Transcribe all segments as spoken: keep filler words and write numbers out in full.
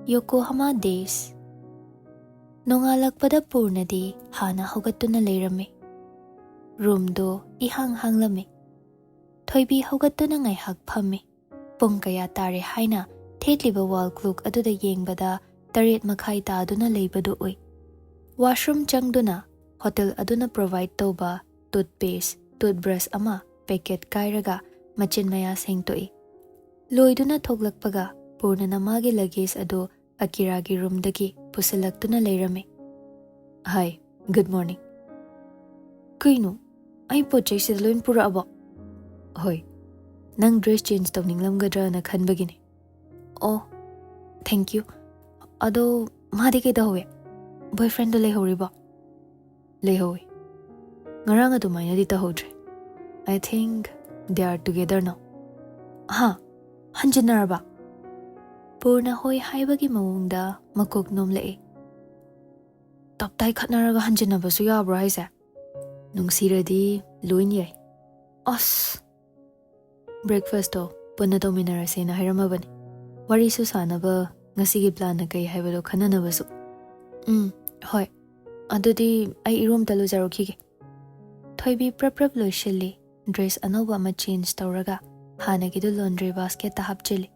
Yokohama Days. ꯅꯣꯡꯉꯥꯜꯂꯛꯄꯗ ꯄꯨꯔꯅꯗꯤ ꯍꯥꯟꯅ ꯍꯧꯒꯠꯇꯨꯅ ꯂꯩꯔꯝꯃꯤ꯫ ꯔꯨꯝꯗꯣ ꯏꯍꯥꯡ ꯍꯥꯡꯂꯝꯃꯤ꯫ ꯊꯣꯏꯕꯤ ꯍꯧꯒꯠꯇꯨꯅ ꯉꯥꯏꯍꯥꯛ ꯐꯝꯃꯤ꯫ ꯄꯨꯡ ꯀꯌꯥ ꯇꯥꯔꯦ ꯍꯥꯏꯅ ꯊꯦꯠꯂꯤꯕ ꯋꯥꯜ ꯀ꯭ꯂꯣꯛ ꯑꯗꯨꯗ ꯌꯦꯡꯕꯗ ꯇꯔꯦꯠ ꯃꯈꯥꯏ ꯇꯥꯗꯨꯅ ꯂꯩꯕꯗꯨ ꯎꯏ꯫ ꯋꯥꯁꯔꯨꯝ ꯆꯪꯗꯨꯅ ꯍꯣꯇꯦꯜ ꯑꯗꯨꯅ ꯄ꯭ꯔꯣꯚꯥꯏꯗ ꯇꯧꯕ ꯇꯨꯠꯄꯦꯁ, ꯇꯨꯠꯕ꯭ꯔꯁ ꯑꯃ ꯄꯦꯀꯦꯠ ꯀꯥꯏꯔꯒ ꯃꯆꯤꯟ ꯃꯌꯥ ꯁꯦꯡꯗꯣꯛꯏ꯫ ꯂꯣꯏꯗꯨꯅ ꯊꯣꯛꯂꯛꯄꯒ ꯄꯨꯔꯅꯅ ꯃꯥꯒꯤ ꯂꯒꯦꯖ ꯑꯗꯨ ꯑꯀꯤꯔꯥꯒꯤ ꯔꯨꯝꯗꯒꯤ ꯄꯨꯁꯤꯜꯂꯛꯇꯨꯅ ꯂꯩꯔꯝꯃꯤ꯫ "ꯍꯥꯏ, ꯒꯨꯗ ꯃꯣꯔꯅꯤꯡ꯫ ꯀꯩꯅꯣ, ꯑꯩ ꯄꯣꯠ ꯆꯩꯁꯤꯗ ꯂꯣꯏ ꯄꯨꯔꯛꯑꯕꯣ?" "ꯍꯣꯏ, ꯅꯪ ꯗ꯭ꯔꯦꯁ ꯆꯦꯟꯖ ꯇꯧꯅꯤꯡꯂꯝꯒꯗ꯭ꯔꯅ ꯈꯟꯕꯒꯤꯅꯦ꯫" "ꯑꯣ, ꯊꯦꯡꯛ ꯌꯨ꯫ ꯑꯗꯣ ꯃꯥꯗꯤ ꯀꯩꯗꯧꯍꯧꯋꯦ? ꯕꯣꯏꯐ꯭ꯔꯦꯟꯗꯣ ꯂꯩꯍꯧꯔꯤꯕꯣ?" "ꯂꯩꯍꯧꯋꯤ꯫ ꯉꯔꯥꯡ ꯑꯗꯨꯃꯥꯏꯅꯗꯤ ꯇꯧꯍꯧꯗ꯭ꯔꯦ꯫ I think they are together now." "ꯍꯥ? ꯍꯟꯖꯤꯟꯅꯔꯕ?" ꯄꯨꯔꯅ ꯍꯣꯏ ꯍꯥꯏꯕꯒꯤ ꯃꯑꯣꯡꯗ ꯃꯀꯣꯛ ꯅꯣꯝꯂꯛꯏ꯫ "ꯇꯞꯇꯥꯏ ꯈꯠꯅꯔꯒ ꯍꯟꯖꯤꯟꯅꯕꯁꯨ ꯌꯥꯕ꯭ꯔꯣ ꯍꯥꯏꯁꯦ? ꯅꯨꯡꯁꯤꯔꯗꯤ ꯂꯣꯏꯅ ꯌꯥꯏ꯫" "ꯑꯁ!" "ꯕ꯭ꯔꯦꯛꯐꯥꯁꯇꯣ ꯄꯨꯟꯅ ꯇꯧꯃꯤꯟꯅꯔꯁꯦꯅ ꯍꯥꯏꯔꯝꯃꯕꯅꯤ꯫ ꯋꯥꯔꯤꯁꯨ ꯁꯥꯅꯕ, ꯉꯁꯤꯒꯤ ꯄ꯭ꯂꯥꯟꯅ ꯀꯩ ꯍꯥꯏꯕꯗꯣ ꯈꯟꯅꯅꯕꯁꯨ꯫" "ꯎꯝ, ꯍꯣꯏ꯫ ꯑꯗꯨꯗꯤ ꯑꯩ ꯏꯔꯨ ꯑꯝꯇ ꯂꯨꯖꯔꯨꯈꯤꯒꯦ꯫" ꯊꯣꯏꯕꯤ ꯄ꯭ꯔꯞ ꯄ꯭ꯔꯞ ꯂꯣꯏꯁꯤꯜꯂꯤ꯫ ꯗ꯭ꯔꯦꯁ ꯑꯅꯧꯕ ꯑꯃ ꯆꯦꯟꯖ ꯇꯧꯔꯒ ꯍꯥꯟꯅꯒꯤꯗꯨ ꯂꯣꯟꯗ꯭ꯔꯤ ꯕꯥꯁꯀꯦꯠꯇ ꯍꯥꯞꯆꯤꯜꯂꯤ꯫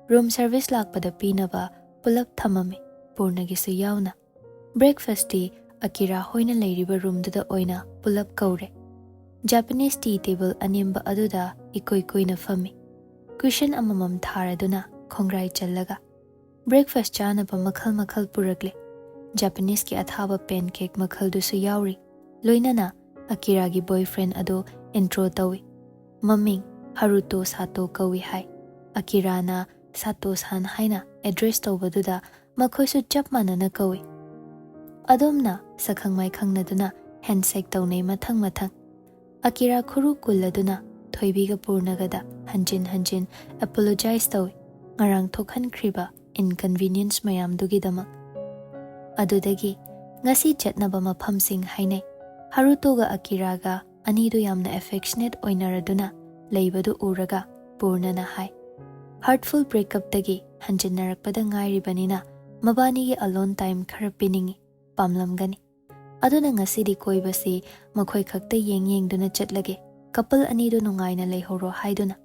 ꯔꯨꯝ ꯁꯔꯚꯤꯁ ꯂꯥꯛꯄꯗ ꯄꯤꯅꯕ ꯄꯨꯂꯞ ꯊꯝꯃꯝꯃꯤ, ꯄꯨꯔꯅꯒꯤꯁꯨ ꯌꯥꯎꯅ꯫ ꯕ꯭ꯔꯦꯛꯐꯥꯁꯇꯤ ꯑꯀꯤꯔꯥ ꯍꯣꯏꯅ ꯂꯩꯔꯤꯕ ꯔꯨꯝꯗꯨꯗ ꯑꯣꯏꯅ ꯄꯨꯂꯞ ꯀꯧꯔꯦ꯫ ꯖꯥꯄꯅꯤꯁ ꯇꯤ ꯇꯦꯕꯜ ꯑꯅꯦꯝꯕ ꯑꯗꯨꯗ ꯏꯀꯣꯏ ꯀꯣꯏꯅ ꯐꯝꯃꯤ꯫ ꯀꯨꯁꯟ ꯑꯃꯃꯝ ꯊꯥꯔꯗꯨꯅ ꯈꯣꯡꯒ꯭ꯔꯥꯏ ꯆꯜꯂꯒ꯫ ꯕ꯭ꯔꯦꯛꯐꯥꯁ ꯆꯥꯅꯕ ꯃꯈꯜ ꯃꯈꯜ ꯄꯨꯔꯛꯂꯦ꯫ ꯖꯥꯄꯅꯤꯁꯀꯤ ꯑꯊꯥꯕ ꯄꯦꯟꯀꯦꯛ ꯃꯈꯜꯗꯨꯁꯨ ꯌꯥꯎꯔꯤ꯫ ꯂꯣꯏꯅꯅ ꯑꯀꯤꯔꯥꯒꯤ ꯕꯣꯏꯐ꯭ꯔꯦꯟ ꯑꯗꯨ ꯏꯟꯇ꯭ꯔꯣ ꯇꯧꯏ꯫ ꯃꯃꯤꯡ ꯍꯥꯔꯨꯇꯣ ꯁꯥꯇꯣ ꯀꯧꯏ ꯍꯥꯏ꯫ ꯑꯀꯤꯔꯥꯅ ꯁꯥꯇꯣ ꯁꯥꯟ ꯍꯥꯏꯅ ꯑꯦꯗ꯭ꯔꯦꯁ ꯇꯧꯕꯗꯨꯗ ꯃꯈꯣꯏꯁꯨ ꯆꯞ ꯃꯥꯟꯅꯅ ꯀꯧꯏ꯫ ꯑꯗꯣꯝꯅ ꯁꯛꯈꯪ ꯃꯥꯏꯈꯪꯅꯗꯨꯅ ꯍꯦꯟꯁꯦꯛ ꯇꯧꯅꯩ ꯃꯊꯪ ꯃꯊꯪ꯫ ꯑꯀꯤꯔꯥ ꯈꯨꯔꯨ ꯀꯨꯜꯂꯗꯨꯅ ꯊꯣꯏꯕꯤꯒ ꯄꯨꯔꯅꯒꯗ ꯍꯟꯖꯤꯟ ꯍꯟꯖꯤꯟ ꯑꯦꯄꯣꯂꯣꯖꯥꯏꯖ ꯇꯧꯏ, ꯉꯔꯥꯡ ꯊꯣꯛꯍꯟꯈ꯭ꯔꯤꯕ ꯏꯟꯀꯟꯚꯤꯅꯤꯌꯦꯟꯁ ꯃꯌꯥꯝꯗꯨꯒꯤꯗꯃꯛ꯫ ꯑꯗꯨꯗꯒꯤ ꯉꯁꯤ ꯆꯠꯅꯕ ꯃꯐꯝꯁꯤꯡ ꯍꯥꯏꯅꯩ꯫ ꯍꯥꯔꯨꯇꯣꯒ ꯑꯀꯤꯔꯥꯒ ꯑꯅꯤꯗꯨ ꯌꯥꯝꯅ ꯑꯦꯐꯦꯛꯁꯅꯦꯠ ꯑꯣꯏꯅꯔꯗꯨꯅ ꯂꯩꯕꯗꯨ ꯎꯔꯒ ꯄꯨꯔꯅꯅ ꯍꯥꯏ, Heartful breakupꯇꯒꯤ ꯍꯟꯖꯤꯟꯅꯔꯛꯄꯗ ꯉꯥꯏꯔꯤꯕꯅꯤꯅ ꯃꯕꯥꯅꯤꯒꯤ alone time ꯈꯔ ꯄꯤꯅꯤꯡꯏ꯫ ꯄꯥꯝꯂꯝꯒꯅꯤ꯫ ꯑꯗꯨꯅ ꯉꯁꯤꯗꯤ ꯀꯣꯏꯕꯁꯤ ꯃꯈꯣꯏ ꯈꯛꯇ ꯌꯦꯡ ꯌꯦꯡꯗꯨꯅ ꯆꯠꯂꯒꯦ, couple ꯑꯅꯤꯗꯨ ꯅꯨꯡꯉꯥꯏꯅ ꯂꯩꯍꯧꯔꯣ ꯍꯥꯏꯗꯨꯅ꯫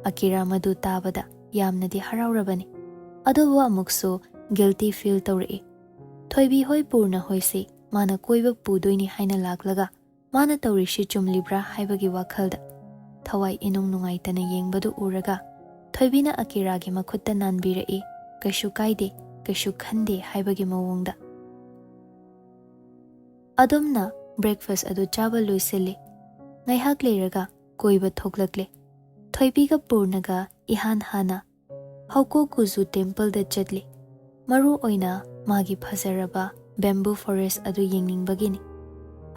ꯑꯀꯤꯔꯥ ꯃꯗꯨ ꯇꯥꯕꯗ ꯌꯥꯝꯅꯗꯤ ꯍꯔꯥꯎꯔꯕꯅꯤ꯫ ꯑꯗꯨꯕꯨ ꯑꯃꯨꯛꯁꯨ guilty feel ꯇꯧꯔꯛꯏ꯫ ꯊꯣꯏꯕꯤ ꯍꯣꯏ ꯄꯨꯔꯅ ꯍꯣꯏꯁꯤ ꯃꯥꯅ ꯀꯣꯏꯕ ꯄꯨꯗꯣꯏꯅꯤ ꯍꯥꯏꯅ ꯂꯥꯛꯂꯒ ꯃꯥꯅ ꯇꯧꯔꯤꯁꯤ ꯆꯨꯝꯂꯤꯕ꯭ꯔꯥ ꯍꯥꯏꯕꯒꯤ ꯋꯥꯈꯜꯗ ꯊꯋꯥꯏ ꯏꯅꯨꯡ ꯅꯨꯡꯉꯥꯏꯇꯅ ꯌꯦꯡꯕꯗꯨ ꯎꯔꯒ ꯊꯣꯏꯕꯤꯅ ꯑꯀꯤꯔꯥꯒꯤ ꯃꯈꯨꯠꯇ ꯅꯥꯟꯕꯤꯔꯛꯏ꯫ "ꯀꯩꯁꯨ ꯀꯥꯏꯗꯦ, ꯀꯩꯁꯨ ꯈꯟꯗꯦ" ꯍꯥꯏꯕꯒꯤ ꯃꯑꯣꯡꯗ꯫ ꯑꯗꯨꯝꯅ breakfast ꯑꯗꯨ ꯆꯥꯕ ꯂꯣꯏꯁꯤꯜꯂꯤ꯫ ꯉꯥꯏꯍꯥꯛ ꯂꯩꯔꯒ ꯀꯣꯏꯕ ꯊꯣꯛꯂꯛꯂꯦ꯫ ꯊꯣꯏꯕꯤꯒ ꯄꯨꯔꯅꯒ ꯏꯍꯥꯟ ꯍꯥꯟꯅ ꯍꯧꯀꯣ ꯀꯨꯖꯨ templeꯗ ꯆꯠꯂꯤ꯫ ꯃꯔꯨ ꯑꯣꯏꯅ ꯃꯥꯒꯤ ꯐꯖꯔꯕ bamboo forest ꯑꯗꯨ ꯌꯦꯡꯅꯤꯡꯕꯒꯤꯅꯤ꯫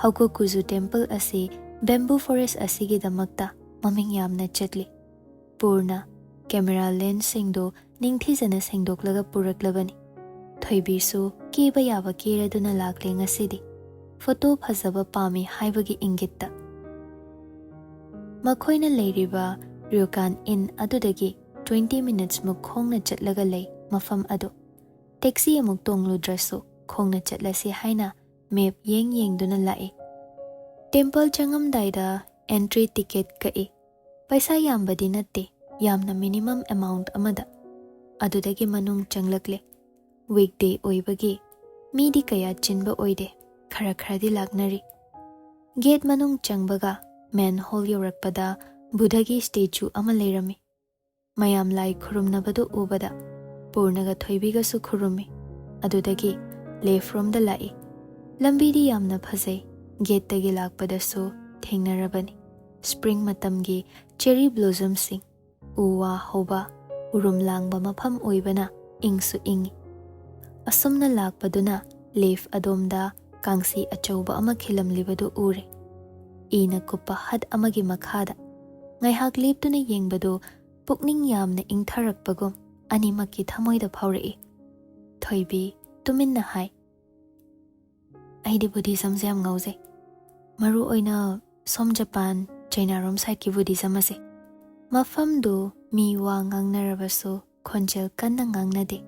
ꯍꯧꯀꯣ ꯀꯨꯖꯨ temple ꯑꯁꯤ bamboo forest ꯑꯁꯤꯒꯤꯗꯃꯛꯇ ꯃꯃꯤꯡ ꯌꯥꯝꯅ ꯆꯠꯂꯤ꯫ ꯄꯨꯔꯅ camera lensꯁꯤꯡꯗꯨ ꯅꯤꯡꯊꯤꯖꯅ ꯁꯦꯡꯗꯣꯛꯂꯒ ꯄꯨꯔꯛꯂꯕꯅꯤ꯫ ꯊꯣꯏꯕꯤꯁꯨ ꯀꯦꯕ ꯌꯥꯕ ꯀꯦꯔꯗꯨꯅ ꯂꯥꯛꯂꯦ ꯉꯁꯤꯗꯤ꯫ Photo ꯐꯖꯕ ꯄꯥꯝꯃꯤ ꯍꯥꯏꯕꯒꯤ ꯏꯪꯒꯤꯠꯇ꯫ ꯃꯈꯣꯏꯅ ꯂꯩꯔꯤꯕ Ryokan Inn ꯑꯗꯨꯗꯒꯤ twenty minutes ꯃꯨꯛ ꯈꯣꯡꯅ ꯆꯠꯂꯒ ꯂꯩ ꯃꯐꯝ ꯑꯗꯨ꯫ Taxi ꯑꯃꯨꯛ ꯇꯣꯡꯂꯨꯗ꯭ꯔꯁꯨ ꯈꯣꯡꯅ ꯆꯠꯂꯁꯤ ꯍꯥꯏꯅ map ꯌꯦꯡ ꯌꯦꯡꯗꯨꯅ ꯂꯥꯛꯏ꯫ Temple ꯆꯪꯉꯝꯗꯥꯏꯗ entry ticket ꯀꯛꯏ꯫ ꯄꯩꯁꯥ ꯌꯥꯝꯕꯗꯤ ꯅꯠꯇꯦ, ꯌꯥꯝꯅ minimum amount ꯑꯃꯗ꯫ ꯑꯗꯨꯗꯒꯤ ꯃꯅꯨꯡ ꯆꯪꯂꯛꯂꯦ꯫ Weekday ꯑꯣꯏꯕꯒꯤ ꯃꯤꯗꯤ ꯀꯌꯥ ꯆꯤꯟꯕ ꯑꯣꯏꯗꯦ, ꯈꯔ ꯈꯔꯗꯤ ꯂꯥꯛꯅꯔꯤ꯫ Gate ꯃꯅꯨꯡ ꯆꯪꯕꯒ main hall ꯌꯧꯔꯛꯄꯗ ꯕꯨꯙꯒꯤ statue ꯑꯃ ꯂꯩꯔꯝꯃꯤ꯫ ꯃꯌꯥꯝ ꯂꯥꯏ ꯈꯨꯔꯨꯝꯅꯕꯗꯨ ꯎꯕꯗ ꯄꯨꯔꯅꯒ ꯊꯣꯏꯕꯤꯒꯁꯨ ꯈꯨꯔꯨꯝꯃꯤ꯫ ꯑꯗꯨꯗꯒꯤ left ꯔꯣꯝꯗ ꯂꯥꯛꯏ꯫ ꯂꯝꯕꯤꯗꯤ ꯌꯥꯝꯅ ꯐꯖꯩ꯫ Gateꯇꯒꯤ ꯂꯥꯛꯄꯗꯁꯨ ꯊꯦꯡꯅꯔꯕꯅꯤ꯫ Spring ꯃꯇꯝꯒꯤ cherry blossomꯁꯤꯡ꯫ ꯎ ꯋꯥ ꯍꯧꯕ, ꯎꯔꯨꯝ ꯂꯥꯡꯕ ꯃꯐꯝ ꯑꯣꯏꯕꯅ ꯏꯪꯁꯨ ꯏꯪꯏ꯫ ꯑꯁꯨꯝꯅ ꯂꯥꯛꯄꯗꯨꯅ left ꯑꯗꯣꯝꯗ ꯀꯥꯡꯁꯤ ꯑꯆꯧꯕ ꯑꯃ ꯈꯤꯜꯂꯝꯂꯤꯕꯗꯨ ꯎꯔꯦ꯫ ꯏꯅ ꯀꯨꯞꯄ hut ꯑꯃꯒꯤ ꯃꯈꯥꯗ꯫ ꯉꯥꯏꯍꯥꯛ ꯂꯦꯞꯇꯨꯅ ꯌꯦꯡꯕꯗꯨ ꯄꯨꯛꯅꯤꯡ ꯌꯥꯝꯅ ꯏꯪꯊꯔꯛꯄꯒꯨꯝ ꯑꯅꯤꯃꯛꯀꯤ ꯊꯃꯣꯏꯗ ꯐꯥꯎꯔꯛꯏ꯫ ꯊꯣꯏꯕꯤ ꯇꯨꯃꯤꯟꯅ ꯍꯥꯏ, "ꯑꯩꯗꯤ Buddhismꯁꯦ ꯌꯥꯝ ꯉꯥꯎꯖꯩ, ꯃꯔꯨ ꯑꯣꯏꯅ ꯁꯣꯝ ꯖꯄꯥꯟ, ꯆꯩꯅꯥꯔꯣꯝ sideꯀꯤ Buddhism ꯑꯁꯦ꯫ ꯃꯐꯝꯗꯨ ꯃꯤ ꯋꯥ ꯉꯥꯡꯅꯔꯕꯁꯨ ꯈꯣꯟꯖꯦꯜ ꯀꯟꯅ ꯉꯥꯡꯅꯗꯦ꯫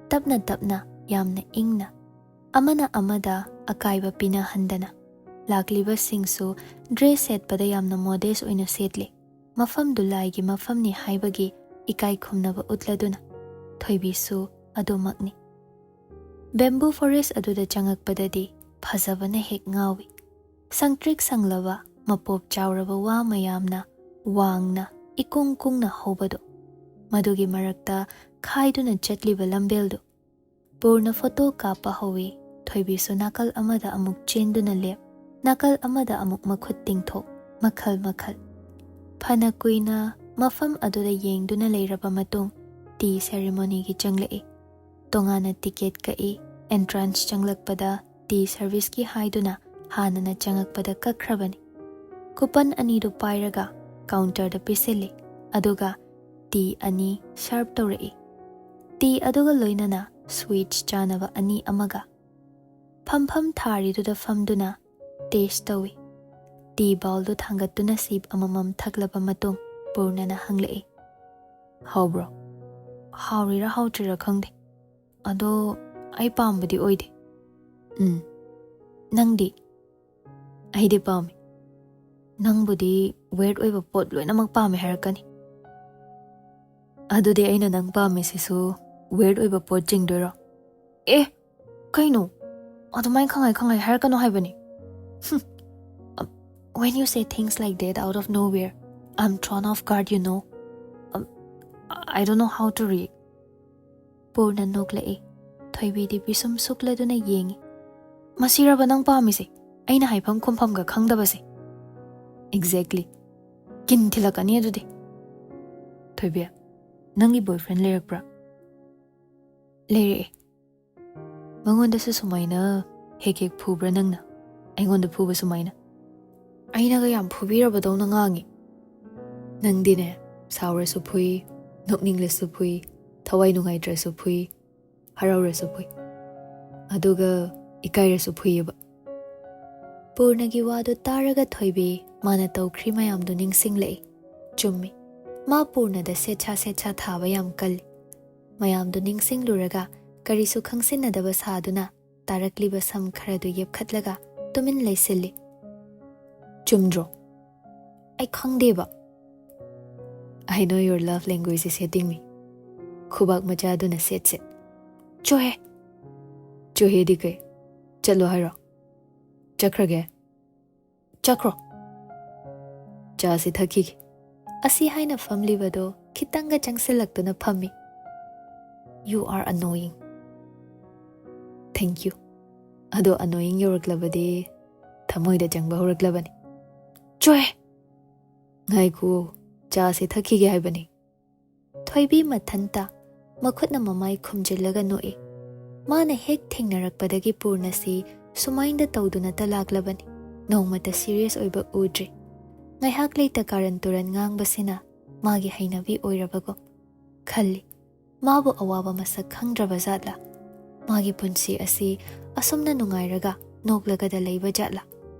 ꯇꯞꯅ ꯇꯞꯅ, ꯌꯥꯝꯅ ꯏꯪꯅ, ꯑꯃꯅ ꯑꯃꯗ ꯑꯀꯥꯏꯕ ꯄꯤꯅꯍꯟꯗꯅ꯫ ꯂꯥꯛꯂꯤꯕꯁꯤꯡꯁꯨ ꯗ꯭ꯔꯦꯁ ꯁꯦꯠꯄꯗ ꯌꯥꯝꯅ ꯃꯣꯗꯦꯁ ꯑꯣꯏꯅ ꯁꯦꯠꯂꯤ꯫ ꯃꯐꯝꯗꯨ ꯂꯥꯏꯒꯤ ꯃꯐꯝꯅꯤ ꯍꯥꯏꯕꯒꯤ ꯏꯀꯥꯏ ꯈꯨꯝꯅꯕ ꯎꯠꯂꯗꯨꯅ꯫ ꯊꯣꯏꯕꯤꯁꯨ ꯑꯗꯨꯃꯛꯅꯤ꯫ ꯕꯦꯝꯕꯨ ꯐꯣꯔꯦꯁ ꯑꯗꯨꯗ ꯆꯪꯉꯛꯄꯗꯗꯤ ꯐꯖꯕꯅ ꯍꯦꯛ ꯉꯥꯎꯏ꯫ ꯁꯪꯇ꯭ꯔꯤꯛ ꯁꯪꯂꯕ, ꯃꯄꯣꯞ ꯆꯥꯎꯔꯕ ꯋꯥ ꯃꯌꯥꯝꯅ ꯋꯥꯡꯅ, ꯏꯀꯨꯡ ꯀꯨꯡꯅ ꯍꯧꯕꯗꯨ꯫ ꯃꯗꯨꯒꯤ ꯃꯔꯛꯇ ꯈꯥꯏꯗꯨꯅ ꯆꯠꯂꯤꯕ ꯂꯝꯕꯦꯜꯗꯨ꯫ ꯄꯨꯔꯅ ꯐꯣꯇꯣ ꯀꯥꯞꯄ ꯍꯧꯏ꯫ ꯊꯣꯏꯕꯤꯁꯨ ꯅꯥꯀꯜ ꯑꯃꯗ ꯑꯃꯨꯛ ꯆꯦꯟꯗꯨꯅ ꯂꯦꯞ, ꯅꯥꯀꯜ ꯑꯃꯗ ꯑꯃꯨꯛ ꯃꯈꯨꯠ ꯇꯤꯡꯊꯣꯛ, ꯃꯈꯜ ꯃꯈꯜ꯫ ꯐꯅ ꯀꯨꯏꯅ ꯃꯐꯝ ꯑꯗꯨꯗ ꯌꯦꯡꯗꯨꯅ ꯂꯩꯔꯕ ꯃꯇꯨꯡ, ꯇꯤ ꯁꯦꯔꯤꯃꯣꯅꯤꯒꯤ ꯆꯪꯂꯛꯏ꯫ ꯇꯣꯉꯥꯟꯅ ꯇꯤꯀꯦꯠ ꯀꯛꯏ꯫ ꯑꯦꯟꯇ꯭ꯔꯥꯟꯁ ꯆꯪꯂꯛꯄꯗ ꯇꯤ ꯁꯔꯚꯤꯁꯀꯤ ꯍꯥꯏꯗꯨꯅ ꯍꯥꯟꯅꯅ ꯆꯪꯉꯛꯄꯗ ꯀꯛꯈ꯭ꯔꯕꯅꯤ꯫ ꯀꯨꯄꯟ ꯑꯅꯤꯗꯨ ꯄꯥꯏꯔꯒ ꯀꯥꯎꯟꯇꯔꯗ ꯄꯤꯁꯤꯜꯂꯤ, ꯑꯗꯨꯒ ꯇꯤ ꯑꯅꯤ ꯁꯔꯚ ꯇꯧꯔꯛꯏ꯫ ꯇꯤ ꯑꯗꯨꯒ ꯂꯣꯏꯅꯅ ꯁ꯭ꯋꯤꯠꯁ ꯆꯥꯅꯕ ꯑꯅꯤ ꯑꯃꯒ꯫ ꯐꯝꯐꯝ ꯊꯥꯔꯤꯗꯨꯗ ꯐꯝꯗꯨꯅ ꯇꯦꯁ ꯇꯧꯏ꯫ ꯇꯤ ꯕꯥꯎꯜꯗꯨ ꯊꯥꯡꯒꯠꯇꯨꯅ ꯁꯤꯞ ꯑꯃꯃꯝ ꯊꯛꯂꯕ ꯃꯇꯨꯡ, ꯄꯨꯔꯅꯅ ꯍꯪꯂꯛꯏ, "ꯍꯥꯎꯕ꯭ꯔꯣ?" "ꯍꯥꯎꯔꯤꯔꯥ ꯍꯥꯎꯇ꯭ꯔꯤꯔꯥ ꯈꯪꯗꯦ꯫ ꯑꯗꯣ ꯑꯩ ꯄꯥꯝꯕꯗꯤ ꯑꯣꯏꯗꯦ꯫" "ꯎꯝ, ꯅꯪꯗꯤ?" "ꯑꯩꯗꯤ ꯄꯥꯝꯃꯤ꯫ ꯅꯪꯕꯨꯗꯤ ꯋꯦꯔꯗ ꯑꯣꯏꯕ ꯄꯣꯠ ꯂꯣꯏꯅꯃꯛ ꯄꯥꯝꯃꯦ ꯍꯥꯏꯔꯛꯀꯅꯤ꯫" "ꯑꯗꯨꯗꯤ ꯑꯩꯅ ꯅꯪ ꯄꯥꯝꯃꯤꯁꯤꯁꯨ ꯋꯦꯔꯗ ꯑꯣꯏꯕ ꯄꯣꯠ ꯆꯤꯡꯗꯣꯏꯔꯣ?" "ꯑꯦ, ꯀꯩꯅꯣ? ꯑꯗꯨꯃꯥꯏꯅ ꯈꯪꯍꯥꯏ ꯈꯪꯍꯥꯏ ꯍꯥꯏꯔꯛꯀꯅꯣ ꯍꯥꯏꯕꯅꯤ꯫" "When you say things like that out of nowhere, I'm thrown off guard, you know. Um, I don't know how to react." Purna ꯅꯣꯛꯂꯛꯏ꯫ ꯊꯣꯏꯕꯤꯗꯤ ꯄꯤꯁꯨꯝ ꯁꯨꯛꯂꯗꯨꯅ ꯌꯦꯡꯏ꯫ "ꯃꯁꯤꯔꯕ ꯅꯪ ꯄꯥꯝꯃꯤꯁꯦ? ꯑꯩꯅ ꯍꯥꯏꯐꯝ ꯈꯨꯝꯐꯝꯒ ꯈꯪꯗꯕꯁꯦ?" "Exactly꯫ ꯀꯤꯟ ꯊꯤꯜꯂꯛꯀꯅꯤ ꯑꯗꯨꯗꯤ꯫" "ꯊꯣꯏꯕꯤ, ꯅꯪꯒꯤ ꯕꯣꯏꯐ꯭ꯔꯦꯟ ꯂꯩꯔꯛꯄ꯭ꯔꯥ?" "ꯂꯩꯔꯛꯑꯦ꯫" "ꯃꯉꯣꯟꯗꯁꯨ ꯁꯨꯃꯥꯏꯅ ꯍꯦꯛ ꯍꯦꯛ ꯐꯨꯕ꯭ꯔꯥ ꯅꯪꯅ? ꯑꯩꯉꯣꯟꯗ ꯐꯨꯕ ꯁꯨꯃꯥꯏꯅ?" "ꯑꯩꯅꯒ ꯌꯥꯝ ꯐꯨꯕꯤꯔꯕꯗꯧꯅ ꯉꯥꯡꯉꯤ꯫" "ꯅꯪꯗꯤꯅꯦ, ꯁꯥꯎꯔꯁꯨ ꯐꯨꯏ, ꯅꯣꯛꯅꯤꯡꯂꯁꯨ ꯐꯨꯏ, ꯊꯋꯥꯏ ꯅꯨꯡꯉꯥꯏꯇ꯭ꯔꯁꯨ ꯐꯨꯏ, ꯍꯔꯥꯎꯔꯁꯨ ꯐꯨꯏ, ꯑꯗꯨꯒ ꯏꯀꯥꯏꯔꯁꯨ ꯐꯨꯏꯌꯦꯕ꯫" ꯄꯨꯔꯅꯒꯤ ꯋꯥꯗꯨ ꯇꯥꯔꯒ ꯊꯣꯏꯕꯤ ꯃꯥꯅ ꯇꯧꯈ꯭ꯔꯤ ꯃꯌꯥꯝꯗꯨ ꯅꯤꯡꯁꯤꯡꯂꯛꯏ꯫ ꯆꯨꯝꯃꯤ, ꯃꯥ ꯄꯨꯔꯅꯗ ꯁꯦꯠꯁꯥ ꯁꯦꯠꯁꯥ ꯊꯥꯕ ꯌꯥꯝ ꯀꯜꯂꯤ꯫ ꯃꯌꯥꯝꯗꯨ ꯅꯤꯡꯁꯤꯡꯂꯨꯔꯒ ꯀꯔꯤꯁꯨ ꯈꯪꯁꯤꯟꯅꯗꯕ ꯁꯥꯗꯨꯅ ꯇꯥꯔꯛꯂꯤꯕ ꯁꯝ ꯈꯔꯗꯨ ꯌꯦꯞꯈꯠꯂꯒ ꯇꯨꯃꯤꯟ ꯂꯩꯁꯤꯜꯂꯤ꯫ "ꯆꯨꯝꯗ꯭ꯔꯣ?" "ꯑꯩ ꯈꯪꯗꯦꯕ." "I know your love language is hitting me." ꯈꯨꯕꯥꯛ ꯃꯆꯥꯗꯨꯅ ꯁꯦꯠ ꯁꯦꯠ꯫ "ꯆꯣꯍꯦ!" "ꯆꯣꯍꯦꯗꯤ ꯀꯩ? ꯆꯠꯂꯣ ꯍꯥꯏꯔꯣ?" "ꯆꯠꯈ꯭ꯔꯒꯦ꯫ ꯆꯠꯈ꯭ꯔꯣ꯫ ꯆꯥꯁꯤ ꯊꯛꯈꯤꯒꯦ꯫" ꯑꯁꯤ ꯍꯥꯏꯅ ꯐꯝꯂꯤꯕꯗꯣ ꯈꯤꯇꯪꯒ ꯆꯪꯁꯤꯜꯂꯛꯇꯨꯅ ꯐꯝꯃꯤ꯫ "You are annoying." "Thank you꯫ ꯑꯗꯣ annoying ꯌꯧꯔꯛꯂꯕꯗꯤ ꯊꯃꯣꯏꯗ ꯆꯪꯕ ꯍꯧꯔꯛꯂꯕꯅꯤ꯫" "ꯆꯣꯍꯦ!" "ꯉꯥꯏꯈꯣ, ꯆꯥꯁꯤ ꯊꯛꯈꯤꯒꯦ ꯍꯥꯏꯕꯅꯤ꯫" ꯊꯣꯏꯕꯤ ꯃꯊꯟꯇ ꯃꯈꯨꯠꯅ ꯃꯃꯥꯏ ꯈꯨꯝꯖꯤꯜꯂꯒ ꯅꯣꯛꯏ꯫ ꯃꯥꯅ ꯍꯦꯛ ꯊꯦꯡꯅꯔꯛꯄꯗꯒꯤ ꯄꯨꯔꯅꯁꯤ ꯁꯨꯃꯥꯏꯅ ꯇꯧꯗꯨꯅꯇ ꯂꯥꯛꯂꯕꯅꯤ꯫ ꯅꯣꯡꯃꯇ serious ꯑꯣꯏꯕ ꯎꯗ꯭ꯔꯤ꯫ ꯉꯥꯏꯍꯥꯛ ꯂꯩꯇ ꯀꯥꯔꯟ ꯇꯨꯔꯟ ꯉꯥꯡꯕꯁꯤꯅ ꯃꯥꯒꯤ ꯍꯩꯅꯕꯤ ꯑꯣꯏꯔꯕꯒꯨꯝ ꯈꯜꯂꯤ꯫ ꯃꯥꯕꯨ ꯑꯋꯥꯕ ꯃꯁꯛ ꯈꯪꯗ꯭ꯔꯕ ꯖꯥꯠꯂꯥ? ꯃꯥꯒꯤ ꯄꯨꯟꯁꯤ ꯑꯁꯤ ꯑꯁꯨꯝꯅ ꯅꯨꯡꯉꯥꯏꯔꯒ ꯅꯣꯛꯂꯒꯗ ꯂꯩꯕ ꯖꯥꯠꯂꯥ?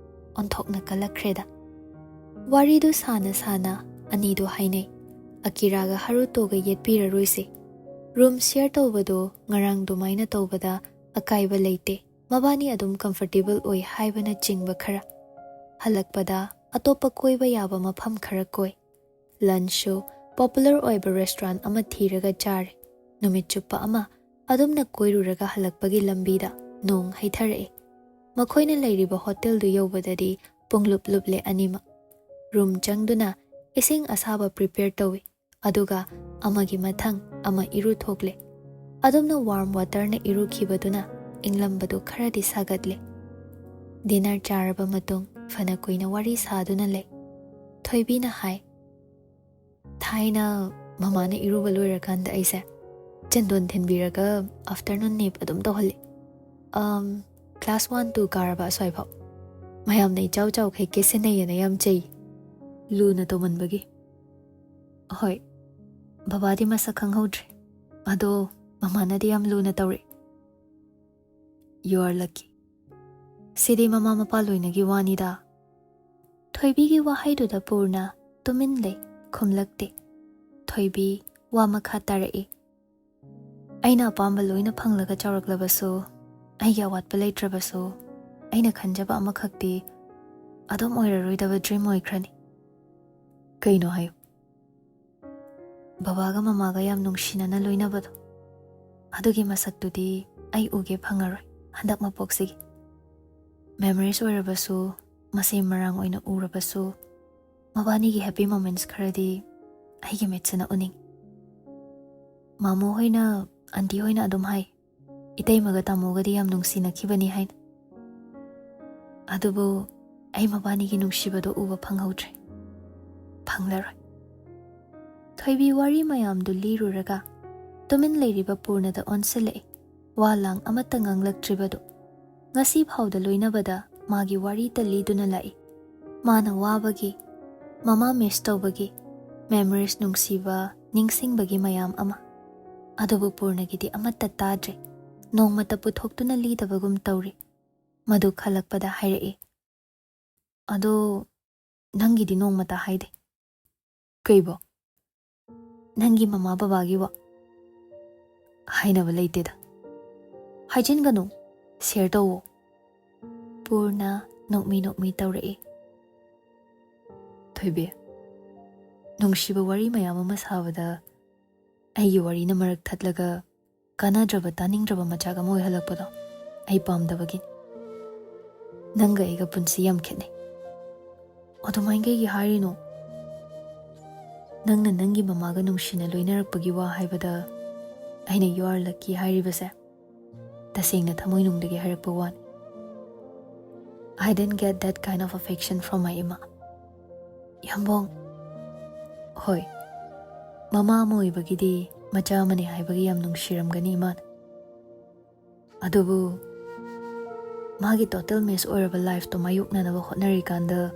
ꯑꯣꯟꯊꯣꯛꯅ ꯀꯜꯂꯛꯈ꯭ꯔꯦꯗ꯫ ꯋꯥꯔꯤꯗꯨ ꯁꯥꯅ ꯁꯥꯅ ꯑꯅꯤꯗꯨ ꯍꯥꯏꯅꯩ꯫ ꯑꯀꯤꯔꯥꯒ ꯍꯥꯔꯨꯇꯣꯒ ꯌꯦꯠꯄꯤꯔꯔꯣꯏꯁꯦ꯫ Room share ꯇꯧꯕꯗꯣ ꯉꯔꯥꯡ ꯑꯗꯨꯃꯥꯏꯅ ꯇꯧꯕꯗ ꯑꯀꯥꯏꯕ ꯂꯩꯇꯦ꯫ ꯃꯕꯥꯅꯤ ꯑꯗꯨꯝ comfortable ꯑꯣꯏ ꯍꯥꯏꯕꯅꯆꯤꯡꯕ ꯈꯔ꯫ ꯍꯜꯂꯛꯄꯗ ꯑꯇꯣꯞꯄ ꯀꯣꯏꯕ ꯌꯥꯕ ꯃꯐꯝ ꯈꯔ ꯀꯣꯏ꯫ Lunchꯁꯨ popular ꯑꯣꯏꯕ restaurant ꯑꯃ ꯊꯤꯔꯒ ꯆꯥꯔꯦ꯫ ꯅꯨꯃꯤꯠ ꯆꯨꯞꯄ ꯑꯃ ꯑꯗꯨꯝꯅ ꯀꯣꯏꯔꯨꯔꯒ ꯍꯜꯂꯛꯄꯒꯤ ꯂꯝꯕꯤꯗ ꯅꯣꯡ ꯍꯩꯊꯔꯛꯏ꯫ ꯃꯈꯣꯏꯅ ꯂꯩꯔꯤꯕ hotelꯗꯨ ꯌꯧꯕꯗꯗꯤ ꯄꯨꯡꯂꯨꯞ ꯂꯨꯞꯂꯦ ꯑꯅꯤꯃꯛ꯫ Room ꯆꯪꯗꯨꯅ ꯏꯁꯤꯡ ꯑꯁꯥꯕ prepare ꯇꯧꯏ꯫ ꯑꯗꯨꯒ ꯑꯃꯒꯤ ꯃꯊꯪ ꯑꯃ ꯏꯔꯨ ꯊꯣꯛꯂꯦ꯫ ꯑꯗꯨꯝꯅ warm waterꯅ ꯏꯔꯨꯈꯤꯕꯗꯨꯅ ꯏꯪꯂꯝꯕꯗꯨ ꯈꯔꯗꯤ ꯁꯥꯒꯠꯂꯦ꯫ Dinner ꯆꯥꯔꯕ ꯃꯇꯨꯡ ꯐꯅ ꯀꯨꯏꯅ ꯋꯥꯔꯤ ꯁꯥꯗꯨꯅ ꯂꯩ꯫ ꯊꯣꯏꯕꯤꯅ ꯍꯥꯏ, "ꯊꯥꯏꯅ ꯃꯃꯥꯅ ꯏꯔꯨꯕ ꯂꯣꯏꯔꯀꯥꯟꯗ ꯑꯩꯁꯦ ꯆꯟꯗꯣꯟ ꯊꯤꯟꯕꯤꯔꯒ afternoon nap ꯑꯗꯨꯝ ꯇꯧꯍꯜꯂꯤ꯫ ꯑꯝ, class one two ꯀꯥꯔꯕ ꯑꯁ꯭ꯋꯥꯏꯐꯥꯎ꯫ ꯃꯌꯥꯝꯅ ꯏꯆꯥꯎ ꯆꯥꯎꯈꯩ ꯀꯦꯁꯤꯟꯅꯩꯌꯦꯅ ꯌꯥꯝ ꯆꯩ꯫ ꯂꯨꯅ ꯇꯧꯃꯟꯕꯒꯤ꯫" "ꯍꯣꯏ, ꯕꯕꯥꯗꯤ ꯃꯁꯛ ꯈꯪꯍꯧꯗ꯭ꯔꯦ꯫ ꯑꯗꯣ ꯃꯃꯥꯅꯗꯤ ꯌꯥꯝ ꯂꯨꯅ ꯇꯧꯔꯛꯏ꯫" "You are lucky꯫ ꯁꯤꯗꯤ ꯃꯃꯥ ꯃꯄꯥ ꯂꯣꯏꯅꯒꯤ ꯋꯥꯅꯤꯗ꯫" ꯊꯣꯏꯕꯤꯒꯤ ꯋꯥꯍꯩꯗꯨꯗ ꯄꯨꯔꯅ ꯇꯨꯃꯤꯟ ꯂꯩ, ꯈꯨꯝꯂꯛꯇꯦ꯫ ꯊꯣꯏꯕꯤ ꯋꯥ ꯃꯈꯥ ꯇꯥꯔꯛꯏ꯫ ꯑꯩꯅ ꯑꯄꯥꯝꯕ ꯂꯣꯏꯅ ꯐꯪꯂꯒ ꯆꯥꯎꯔꯛꯂꯕꯁꯨ, ꯑꯩꯒꯤ ꯑꯋꯥꯠꯄ ꯂꯩꯇ꯭ꯔꯕꯁꯨ, ꯑꯩꯅ ꯈꯟꯖꯕ ꯑꯃꯈꯛꯇꯤ ꯑꯗꯨꯝ ꯑꯣꯏꯔꯔꯣꯏꯗꯕ ꯗ꯭ꯔꯤꯝ ꯑꯣꯏꯈ꯭ꯔꯅꯤ꯫ ꯀꯩꯅꯣ ꯍꯥꯏꯌꯨ꯫ ꯕꯕꯥꯒ ꯃꯃꯥꯒ ꯌꯥꯝ ꯅꯨꯡꯁꯤꯅꯅ ꯂꯣꯏꯅꯕꯗꯣ, ꯑꯗꯨꯒꯤ ꯃꯁꯛꯇꯨꯗꯤ ꯑꯩ ꯎꯒꯦ ꯐꯪꯉꯔꯣꯏ ꯍꯟꯗꯛ ꯃꯄꯣꯛꯁꯤꯒꯤ꯫ ꯃꯦꯃꯣꯔꯤꯁ ꯑꯣꯏꯔꯕꯁꯨ, ꯃꯁꯦꯝ ꯃꯔꯥꯡ ꯑꯣꯏꯅ ꯎꯔꯕꯁꯨ, ꯃꯕꯥꯅꯤꯒꯤ ꯍꯦꯄꯤ ꯃꯣꯃꯦꯟꯠꯁ ꯈꯔꯗꯤ ꯑꯩꯒꯤ ꯃꯤꯠꯁꯤꯅ ꯎꯅꯤꯡꯉꯤ꯫ ꯃꯥꯃꯣ ꯍꯣꯏꯅ, ꯑꯟꯇꯤ ꯍꯣꯏꯅ ꯑꯗꯨꯝ ꯍꯥꯏ, ꯏꯇꯩꯃꯒ ꯇꯥꯃꯣꯒꯗꯤ ꯌꯥꯝ ꯅꯨꯡꯁꯤꯅꯈꯤꯕꯅꯤ ꯍꯥꯏꯅ꯫ ꯑꯗꯨꯕꯨ ꯑꯩ ꯃꯕꯥꯅꯤꯒꯤ ꯅꯨꯡꯁꯤꯕꯗꯣ ꯎꯕ ꯐꯪꯍꯧꯗ꯭ꯔꯦ, ꯐꯪꯂꯔꯣꯏ꯫ ꯊꯣꯏꯕꯤ ꯋꯥꯔꯤ ꯃꯌꯥꯝꯗꯨ ꯂꯤꯔꯨꯔꯒ ꯇꯨꯃꯤꯟ ꯂꯩꯔꯤꯕ ꯄꯨꯔꯅꯗ ꯑꯣꯟꯁꯤꯜꯂꯛꯏ꯫ ꯋꯥ ꯂꯥꯡ ꯑꯃꯠꯇ ꯉꯥꯡꯂꯛꯇ꯭ꯔꯤꯕꯗꯨ꯫ ꯉꯁꯤ ꯐꯥꯎꯗ ꯂꯣꯏꯅꯕꯗ ꯃꯥꯒꯤ ꯋꯥꯔꯤꯇ ꯂꯤꯗꯨꯅ ꯂꯥꯛꯏ꯫ ꯃꯥꯅ ꯋꯥꯕꯒꯤ, ꯃꯃꯥ ꯃꯤꯁ ꯇꯧꯕꯒꯤ, ꯃꯦꯃꯣꯔꯤꯁ ꯅꯨꯡꯁꯤꯕ, ꯅꯤꯡꯁꯤꯡꯕꯒꯤ ꯃꯌꯥꯝ ꯑꯃ꯫ ꯑꯗꯨꯕꯨ ꯄꯨꯔꯅꯒꯤꯗꯤ ꯑꯃꯠꯇ ꯇꯥꯗ꯭ꯔꯦ꯫ ꯅꯣꯡꯃꯇ ꯄꯨꯊꯣꯛꯇꯨꯅ ꯂꯤꯗꯕꯒꯨꯝ ꯇꯧꯔꯤ꯫ ꯃꯗꯨ ꯈꯜꯂꯛꯄꯗ ꯍꯥꯏꯔꯛꯏ, "ꯑꯗꯣ ꯅꯪꯒꯤꯗꯤ ꯅꯣꯡꯃꯇ ꯍꯥꯏꯗꯦ꯫ ꯀꯩꯕꯣ? ꯅꯪꯒꯤ ꯃꯃꯥ ꯕꯕꯥꯒꯤ ꯋꯥ?" "ꯍꯥꯏꯅꯕ ꯂꯩꯇꯦꯗ꯫ ꯍꯥꯏꯖꯤꯟꯒꯅꯨ, ꯁꯤꯌꯔ ꯇꯧꯋꯣ", ꯄꯨꯔꯅ ꯅꯣꯛꯃꯤ ꯅꯣꯛꯃꯤ ꯇꯧꯔꯛꯏ꯫ "ꯊꯣꯏꯕꯤ, ꯅꯨꯡꯁꯤꯕ ꯋꯥꯔꯤ ꯃꯌꯥꯝ ꯑꯃ ꯁꯥꯕꯗ ꯑꯩꯒꯤ ꯋꯥꯔꯤꯅ ꯃꯔꯛ ꯊꯠꯂꯒ ꯀꯥꯟꯅꯗ꯭ꯔꯕ, ꯇꯥꯅꯤꯡꯗ꯭ꯔꯕ ꯃꯆꯥꯛ ꯑꯃ ꯑꯣꯏꯍꯜꯂꯛꯄꯗꯣ ꯑꯩ ꯄꯥꯝꯗꯕꯒꯤꯅꯤ꯫ ꯅꯪꯒ ꯑꯩꯒ ꯄꯨꯟꯁꯤ ꯌꯥꯝ ꯈꯦꯠꯅꯩ꯫ ꯑꯗꯨꯃꯥꯏꯅ ꯀꯩꯒꯤ ꯍꯥꯏꯔꯤꯅꯣ? ꯅꯪꯅ ꯅꯪꯒꯤ ꯃꯃꯥꯒ ꯅꯨꯡꯁꯤꯅ ꯂꯣꯏꯅꯔꯛꯄꯒꯤ ꯋꯥ ꯍꯥꯏꯕꯗ ꯑꯩꯅ "You are lucky" ꯍꯥꯏꯔꯤꯕꯁꯦ ꯇꯁꯦꯡꯅ ꯊꯃꯣꯏꯅꯨꯡꯗꯒꯤ ꯍꯥꯏꯔꯛꯄ ꯋꯥꯅꯤ꯫ I didn't get that kind of affection from my ꯏꯃꯥ꯫ ꯌꯥꯝꯕꯣꯡ, ꯍꯣꯏ, ꯃꯃꯥ ꯑꯃ ꯑꯣꯏꯕꯒꯤꯗꯤ ꯃꯆꯥ ꯑꯃꯅꯤ ꯍꯥꯏꯕꯒꯤ ꯌꯥꯝ ꯅꯨꯡꯁꯤꯔꯝꯒꯅꯤ ꯏꯃꯥꯅ꯫ ꯑꯗꯨꯕꯨ ꯃꯥꯒꯤ ꯇꯣꯇꯦꯜ ꯃꯤꯁ ꯑꯣꯏꯔꯕ ꯂꯥꯏꯐꯇꯣ ꯃꯥꯌꯣꯛꯅꯅꯕ ꯍꯣꯠꯅꯔꯤꯀꯥꯟꯗ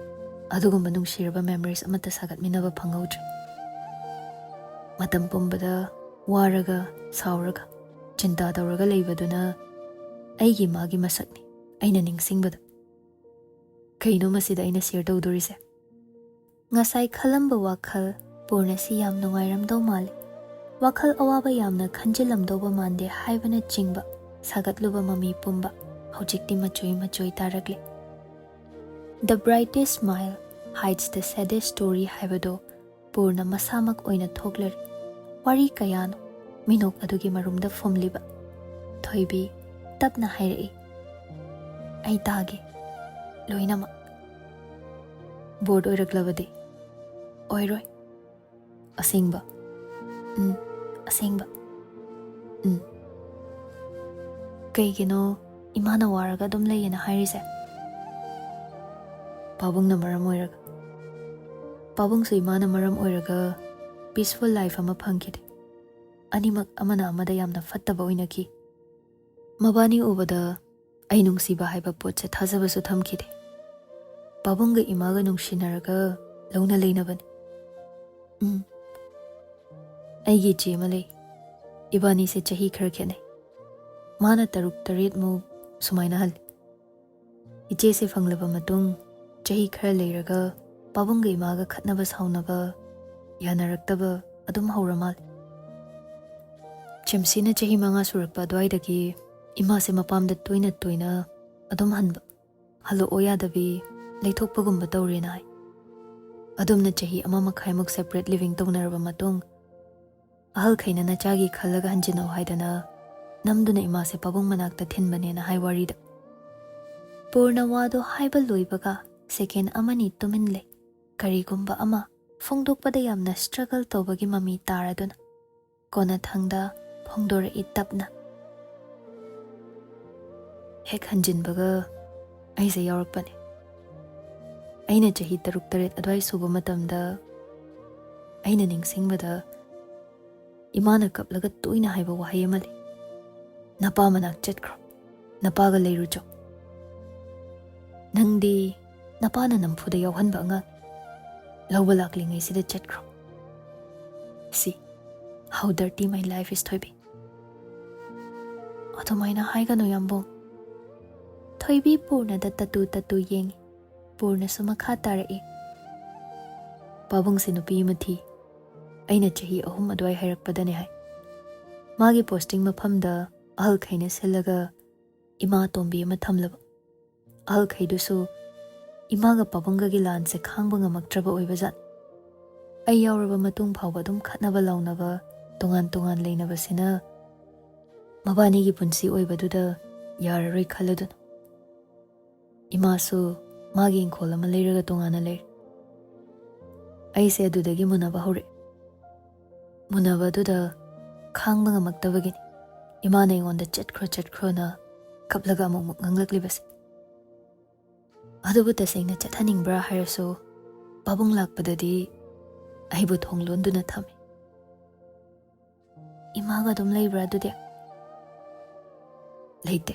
ꯑꯗꯨꯒꯨꯝꯕ ꯅꯨꯡꯁꯤꯔꯕ ꯃꯦꯃꯣꯔꯤꯁ ꯑꯃꯠꯇ ꯁꯥꯒꯠꯃꯤꯟꯅꯕ ꯐꯪꯍꯧꯗ꯭ꯔꯦ꯫ ꯃꯇꯝ ꯄꯨꯝꯕꯗ ꯋꯥꯔꯒ, ꯁꯥꯎꯔꯒ, ꯆꯤꯟꯇꯥ ꯇꯧꯔꯒ ꯂꯩꯕꯗꯨꯅ ꯑꯩꯒꯤ ꯃꯥꯒꯤ ꯃꯁꯛꯅꯤ ꯑꯩꯅ ꯅꯤꯡꯁꯤꯡꯕꯗ꯫ ꯀꯩꯅꯣ ꯃꯁꯤꯗ ꯑꯩꯅ ꯁꯤꯌꯔ ꯇꯧꯗꯣꯔꯤꯁꯦ? ꯉꯁꯥꯏ ꯈꯜꯂꯝꯕ ꯋꯥꯈꯜ ꯄꯨꯔꯅ ꯁꯤ ꯌꯥꯝ ꯅꯨꯡꯉꯥꯏꯔꯝꯗꯧ ꯃꯥꯜꯂꯤ, ꯋꯥꯈꯜ ꯑꯋꯥꯕ ꯌꯥꯝꯅ ꯈꯟꯖꯤꯜꯂꯝꯗꯧꯕ ꯃꯥꯟꯗꯦ ꯍꯥꯏꯕꯅꯆꯤꯡꯕ ꯁꯥꯒꯠꯂꯨꯕ ꯃꯃꯤ ꯄꯨꯝꯕ ꯍꯧꯖꯤꯛꯇꯤ ꯃꯆꯣꯏ ꯃꯆꯣꯏ ꯇꯥꯔꯛꯂꯦ꯫ The brightest smile hides the saddest story ꯍꯥꯏꯕꯗꯣ ꯄꯨꯔꯅ ꯃꯁꯥꯃꯛ ꯑꯣꯏꯅ ꯊꯣꯛꯂꯔꯤ꯫ ꯋꯥꯔꯤ ꯀꯌꯥꯅꯣ ꯃꯤꯅꯣꯛ ꯑꯗꯨꯒꯤ ꯃꯔꯨꯝꯗ ꯐꯨꯝꯂꯤꯕ꯫ ꯊꯣꯏꯕꯤ ꯇꯞꯅ ꯍꯥꯏꯔꯛꯏ, "ꯑꯩ ꯇꯥꯒꯦ ꯂꯣꯏꯅꯃꯛ꯫ ꯕꯣꯔꯗ ꯑꯣꯏꯔꯛꯂꯕꯗꯤ?" "ꯑꯣꯏꯔꯣꯏ꯫ ꯑꯁꯦꯡꯕ?" "ꯎꯝ, ꯑꯁꯦꯡꯕ꯫ ꯎꯝ꯫ ꯀꯩꯒꯤꯅꯣ ꯏꯃꯥꯅ ꯋꯥꯔꯒ ꯑꯗꯨꯝ ꯂꯩꯌꯦꯅ ꯍꯥꯏꯔꯤꯁꯦ?" "ꯄꯥꯕꯨꯡꯅ ꯃꯔꯝ ꯑꯣꯏꯔꯒ꯫ ꯄꯥꯕꯨꯡꯁꯨ ꯏꯃꯥꯅ ꯃꯔꯝ ꯑꯣꯏꯔꯒ peaceful life ꯑꯃ ꯐꯪꯈꯤꯗꯦ꯫ ꯑꯅꯤꯃꯛ ꯑꯃꯅ ꯑꯃꯗ ꯌꯥꯝꯅ ꯐꯠꯇꯕ ꯑꯣꯏꯅꯈꯤ꯫ ꯃꯕꯥꯅꯤ ꯎꯕꯗ ꯑꯩ ꯅꯨꯡꯁꯤꯕ ꯍꯥꯏꯕ ꯄꯣꯠꯁꯦ ꯊꯥꯖꯕꯁꯨ ꯊꯝꯈꯤꯗꯦ꯫ ꯄꯥꯕꯨꯡꯒ ꯏꯃꯥꯒ ꯅꯨꯡꯁꯤꯅꯔꯒ ꯂꯧꯅ ꯂꯩꯅꯕꯅꯤ꯫ ꯎꯝ꯫ ꯑꯩꯒꯤ ꯏꯆꯦ ꯑꯃ ꯂꯩ꯫ ꯏꯕꯥꯅꯤꯁꯦ ꯆꯍꯤ ꯈꯔ ꯈꯦꯠꯅꯩ꯫ ꯃꯥꯅ ꯇꯔꯨꯛ ꯇꯔꯦꯠꯃꯨꯛ ꯁꯨꯃꯥꯏꯅ ꯍꯜꯂꯤ꯫ ꯏꯆꯦꯁꯦ ꯐꯪꯂꯕ ꯃꯇꯨꯡ ꯆꯍꯤ ꯈꯔ ꯂꯩꯔꯒ ꯄꯥꯕꯨꯡꯒ ꯏꯃꯥꯒ ꯈꯠꯅꯕ ꯁꯥꯎꯅꯕ, ꯌꯥꯅꯔꯛꯇꯕ ꯑꯗꯨꯝ ꯍꯧꯔ ꯃꯥꯜꯂꯦ꯫ ꯆꯦꯝꯁꯤꯅ ꯆꯍꯤ ꯃꯉꯥ ꯁꯨꯔꯛꯄ ꯑꯗꯨꯋꯥꯏꯗꯒꯤ ꯏꯃꯥꯁꯦ ꯃꯄꯥꯝꯗ ꯇꯣꯏꯅ ꯇꯣꯏꯅ ꯑꯗꯨꯝ ꯍꯟꯕ, ꯍꯜꯂꯛꯑꯣ ꯌꯥꯗꯕꯤ, ꯂꯩꯊꯣꯛꯄꯒꯨꯝꯕ ꯇꯧꯔꯦꯅ ꯍꯥꯏ꯫ ꯑꯗꯨꯝꯅ ꯆꯍꯤ ꯑꯃ ꯃꯈꯥꯏꯃꯨꯛ separate living ꯇꯧꯅꯔꯕ ꯃꯇꯨꯡ, ꯑꯍꯜꯈꯩꯅ ꯅꯆꯥꯒꯤ ꯈꯜꯂꯒ ꯍꯟꯖꯤꯟꯅꯧ ꯍꯥꯏꯗꯅ ꯅꯝꯗꯨꯅ ꯏꯃꯥꯁꯦ ꯄꯥꯕꯨꯡ ꯃꯅꯥꯛꯇ ꯊꯤꯟꯕꯅꯦꯅ ꯍꯥꯏ ꯋꯥꯔꯤꯗ꯫ ꯄꯨꯔꯅ ꯋꯥꯗꯣ ꯍꯥꯏꯕ ꯂꯣꯏꯕꯒ second ꯑꯃꯅꯤ ꯇꯨꯃꯤꯟ ꯂꯩ꯫ ꯀꯔꯤꯒꯨꯝꯕ ꯑꯃ ꯐꯣꯡꯗꯣꯛꯄꯗ ꯌꯥꯝꯅ struggle ꯇꯧꯕꯒꯤ ꯃꯃꯤ ꯇꯥꯔꯗꯨꯅ ꯀꯣꯟꯅꯊꯪꯗ ꯐꯣꯡꯗꯣꯔꯛꯏ ꯇꯞꯅ꯫ ꯍꯦꯛ ꯍꯟꯖꯤꯟꯕꯒ ꯑꯩꯁꯦ ꯌꯥꯎꯔꯛꯄꯅꯦ꯫ ꯑꯩꯅ ꯆꯍꯤ ꯇꯔꯨꯛ ꯇꯔꯦꯠ ꯑꯗꯨꯋꯥꯏ ꯁꯨꯕ ꯃꯇꯝꯗ ꯑꯩꯅ ꯅꯤꯡꯁꯤꯡꯕꯗ ꯏꯃꯥꯅ ꯀꯞꯂꯒ ꯇꯣꯏꯅ ꯍꯥꯏꯕ ꯋꯥꯍꯩ ꯑꯃ ꯂꯩ, "ꯅꯄꯥ ꯃꯅꯥꯛ ꯆꯠꯈ꯭ꯔꯣ, ꯅꯄꯥꯒ ꯂꯩꯔꯨꯆꯣ꯫ ꯅꯪꯗꯤ ꯅꯄꯥꯅ ꯅꯝꯐꯨꯗ ꯌꯥꯎꯍꯟꯕ ꯑꯉꯥꯡ, ꯂꯧꯕ ꯂꯥꯛꯂꯤꯉꯩꯁꯤꯗ ꯆꯠꯈ꯭ꯔꯣ꯫ See how dirty my life is, ꯊꯣꯏꯕꯤ꯫" "ꯑꯗꯨꯃꯥꯏꯅ ꯍꯥꯏꯒꯅꯨ, ꯌꯥꯝꯕꯨꯡ꯫" ꯊꯣꯏꯕꯤ ꯄꯨꯔꯅꯗ ꯇꯠꯇꯨ ꯇꯠꯇꯨ ꯌꯦꯡꯉꯤ꯫ ꯄꯨꯔꯅꯁꯨ ꯃꯈꯥ ꯇꯥꯔꯛꯏ, "ꯄꯥꯕꯨꯡꯁꯦ ꯅꯨꯄꯤ ꯑꯃ ꯊꯤ, ꯑꯩꯅ ꯆꯍꯤ ꯑꯍꯨꯝ ꯑꯗꯨꯋꯥꯏ ꯍꯥꯏꯔꯛꯄꯗꯅꯦ ꯍꯥꯏ꯫ ꯃꯥꯒꯤ posting ꯃꯐꯝꯗ ꯑꯍꯜꯈꯩꯅ ꯁꯤꯜꯂꯒ ꯏꯃꯥ ꯑꯇꯣꯝꯕꯤ ꯑꯃ ꯊꯝꯂꯕ꯫ ꯑꯍꯜꯈꯩꯗꯨꯁꯨ ꯏꯃꯥꯒ ꯄꯥꯕꯨꯡꯒꯒꯤ ꯂꯥꯟꯁꯦ ꯈꯥꯡꯕ ꯉꯝꯃꯛꯇ꯭ꯔꯕ ꯑꯣꯏꯕꯖꯥꯠ꯫ ꯑꯩ ꯌꯥꯎꯔꯕ ꯃꯇꯨꯡ ꯐꯥꯎꯕ ꯑꯗꯨꯝ ꯈꯠꯅꯕ ꯂꯥꯎꯅꯕ, ꯇꯣꯉꯥꯟ ꯇꯣꯉꯥꯟ ꯂꯩꯅꯕꯁꯤꯅ ꯃꯕꯥꯅꯤꯒꯤ ꯄꯨꯟꯁꯤ ꯑꯣꯏꯕꯗꯨꯗ ꯌꯥꯔꯔꯣꯏ ꯈꯜꯂꯗꯨꯅ ꯏꯃꯥꯁꯨ ꯃꯥꯒꯤ ꯏꯪꯈꯣꯜ ꯑꯃ ꯂꯩꯔꯒ ꯇꯣꯉꯥꯟꯅ ꯂꯩꯔꯦ꯫ ꯑꯩꯁꯦ ꯑꯗꯨꯗꯒꯤ ꯃꯨꯟꯅꯕ ꯍꯧꯔꯛꯑꯦ꯫ ꯃꯨꯟꯅꯕꯗꯨꯗ ꯈꯥꯡꯕ ꯉꯝꯃꯛꯇꯕꯒꯤꯅꯤ ꯏꯃꯥꯅ ꯑꯩꯉꯣꯟꯗ "ꯆꯠꯈ꯭ꯔꯣ, ꯆꯠꯈ꯭ꯔꯣꯅ" ꯀꯞꯂꯒ ꯑꯃꯨꯛꯃꯨꯛ ꯉꯥꯡꯂꯛꯂꯤꯕꯁꯦ꯫ ꯑꯗꯨꯕꯨ ꯇꯁꯦꯡꯅ ꯆꯠꯍꯟꯅꯤꯡꯕ꯭ꯔꯥ ꯍꯥꯏꯔꯁꯨ, ꯄꯥꯕꯨꯡ ꯂꯥꯛꯄꯗꯗꯤ ꯑꯩꯕꯨ ꯊꯣꯡ ꯂꯣꯟꯗꯨꯅ ꯊꯝꯃꯤ꯫ "ꯏꯃꯥꯒ ꯑꯗꯨꯝ ꯂꯩꯕ꯭ꯔꯥ ꯑꯗꯨꯗꯤ?" "ꯂꯩꯇꯦ꯫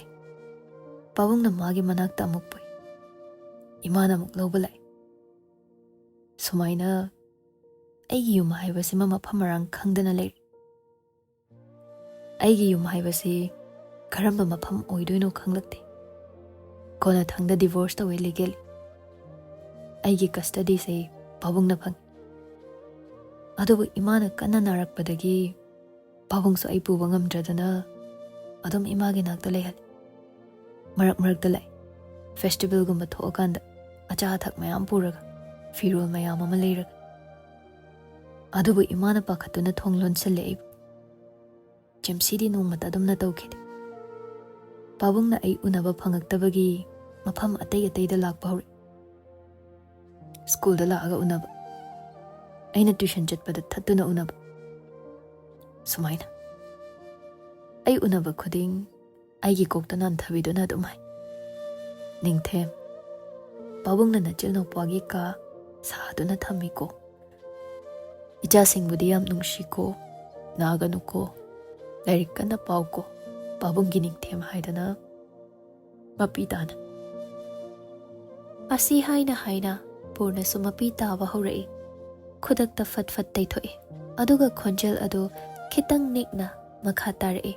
ꯄꯥꯕꯨꯡꯅ ꯃꯥꯒꯤ ꯃꯅꯥꯛꯇ ꯑꯃꯨꯛ ꯄꯨꯏ꯫ ꯏꯃꯥꯅ ꯑꯃꯨꯛ ꯂꯧꯕ ꯂꯥꯛꯏ꯫" ꯁꯨꯃꯥꯏꯅ ꯑꯩꯒꯤ ꯌꯨꯝ ꯍꯥꯏꯕꯁꯤꯃ ꯃꯐꯝ ꯃꯔꯥꯡ ꯈꯪꯗꯅ ꯂꯩꯔꯦ꯫ ꯑꯩꯒꯤ ꯌꯨꯝ ꯍꯥꯏꯕꯁꯤ ꯀꯔꯝꯕ ꯃꯐꯝ ꯑꯣꯏꯗꯣꯏꯅꯣ ꯈꯪꯂꯛꯇꯦ꯫ ꯀꯣꯟꯅꯊꯪꯗ divorce ꯇꯧꯋꯦ legally꯫ ꯑꯩꯒꯤ custodyꯁꯦ ꯄꯥꯕꯨꯡꯅ ꯐꯪꯉꯤ꯫ ꯑꯗꯨꯕꯨ ꯏꯃꯥꯅ ꯀꯟꯅ ꯅꯥꯔꯛꯄꯗꯒꯤ ꯄꯥꯕꯨꯡꯁꯨ ꯑꯩ ꯄꯨꯕ ꯉꯝꯗ꯭ꯔꯗꯅ ꯑꯗꯨꯝ ꯏꯃꯥꯒꯤ ꯅꯥꯛꯇ ꯂꯩꯍꯜꯂꯤ꯫ ꯃꯔꯛ ꯃꯔꯛꯇ ꯂꯥꯛꯏ꯫ Festivalꯒꯨꯝꯕ ꯊꯣꯛꯑꯀꯥꯟꯗ ꯑꯆꯥ ꯑꯊꯛ ꯃꯌꯥꯝ ꯄꯨꯔꯒ, ꯐꯤꯔꯣꯜ ꯃꯌꯥꯝ ꯑꯃ ꯂꯩꯔꯒ꯫ ꯑꯗꯨꯕꯨ ꯏꯃꯥꯅ ꯄꯥꯈꯠꯇꯨꯅ ꯊꯣꯡ ꯂꯣꯟꯁꯤꯜꯂꯦ ꯑꯩꯕꯨ꯫ ꯖꯦꯝꯁꯤꯗꯤ ꯅꯣꯡꯃꯇ ꯑꯗꯨꯝꯅ ꯇꯧꯈꯤꯗꯦ꯫ ꯄꯥꯕꯨꯡꯅ ꯑꯩ ꯎꯅꯕ ꯐꯪꯉꯛꯇꯕꯒꯤ ꯃꯐꯝ ꯑꯇꯩ ꯑꯇꯩꯗ ꯂꯥꯛꯄ ꯍꯧꯔꯛꯏ꯫ ꯁ꯭ꯀꯨꯜꯗ ꯂꯥꯛꯑꯒ ꯎꯅꯕ, ꯑꯩꯅ tuition ꯆꯠꯄꯗ ꯊꯠꯇꯨꯅ ꯎꯅꯕ, ꯁꯨꯃꯥꯏꯅ꯫ ꯑꯩ ꯎꯅꯕ ꯈꯨꯗꯤꯡ ꯑꯩꯒꯤ ꯀꯣꯛꯇ ꯅꯥꯟꯊꯕꯤꯗꯨꯅ ꯑꯗꯨꯝ ꯍꯥꯏ, "ꯅꯤꯡꯊꯦꯝ, ꯄꯥꯕꯨꯡꯅ ꯅꯆꯤꯜ ꯅꯨꯄꯥꯒꯤ ꯀꯥ ꯁꯥꯗꯨꯅ ꯊꯝꯃꯤꯀꯣ꯫ ꯏꯆꯥꯁꯤꯡꯕꯨꯗꯤ ꯌꯥꯝ ꯅꯨꯡꯁꯤꯀꯣ, ꯅꯥꯒꯅꯨꯀꯣ, ꯂꯥꯏꯔꯤꯛ ꯀꯟꯅ ꯄꯥꯎꯀꯣ, ꯄꯥꯕꯨꯡꯒꯤ ꯅꯤꯡꯊꯦꯝ" ꯍꯥꯏꯗꯅ ꯃꯄꯤ ꯇꯥꯅ꯫ ꯑꯁꯤ ꯍꯥꯏꯅ ꯍꯥꯏꯅ ꯄꯨꯔꯅꯁꯨ ꯃꯄꯤ ꯇꯥꯕ ꯍꯧꯔꯛꯏ꯫ ꯈꯨꯗꯛꯇ ꯐꯠ ꯐꯠ ꯇꯩꯊꯣꯛꯏ, ꯑꯗꯨꯒ ꯈꯣꯟꯖꯦꯜ ꯑꯗꯨ ꯈꯤꯇꯪ ꯅꯤꯛꯅ ꯃꯈꯥ ꯇꯥꯔꯛꯏ,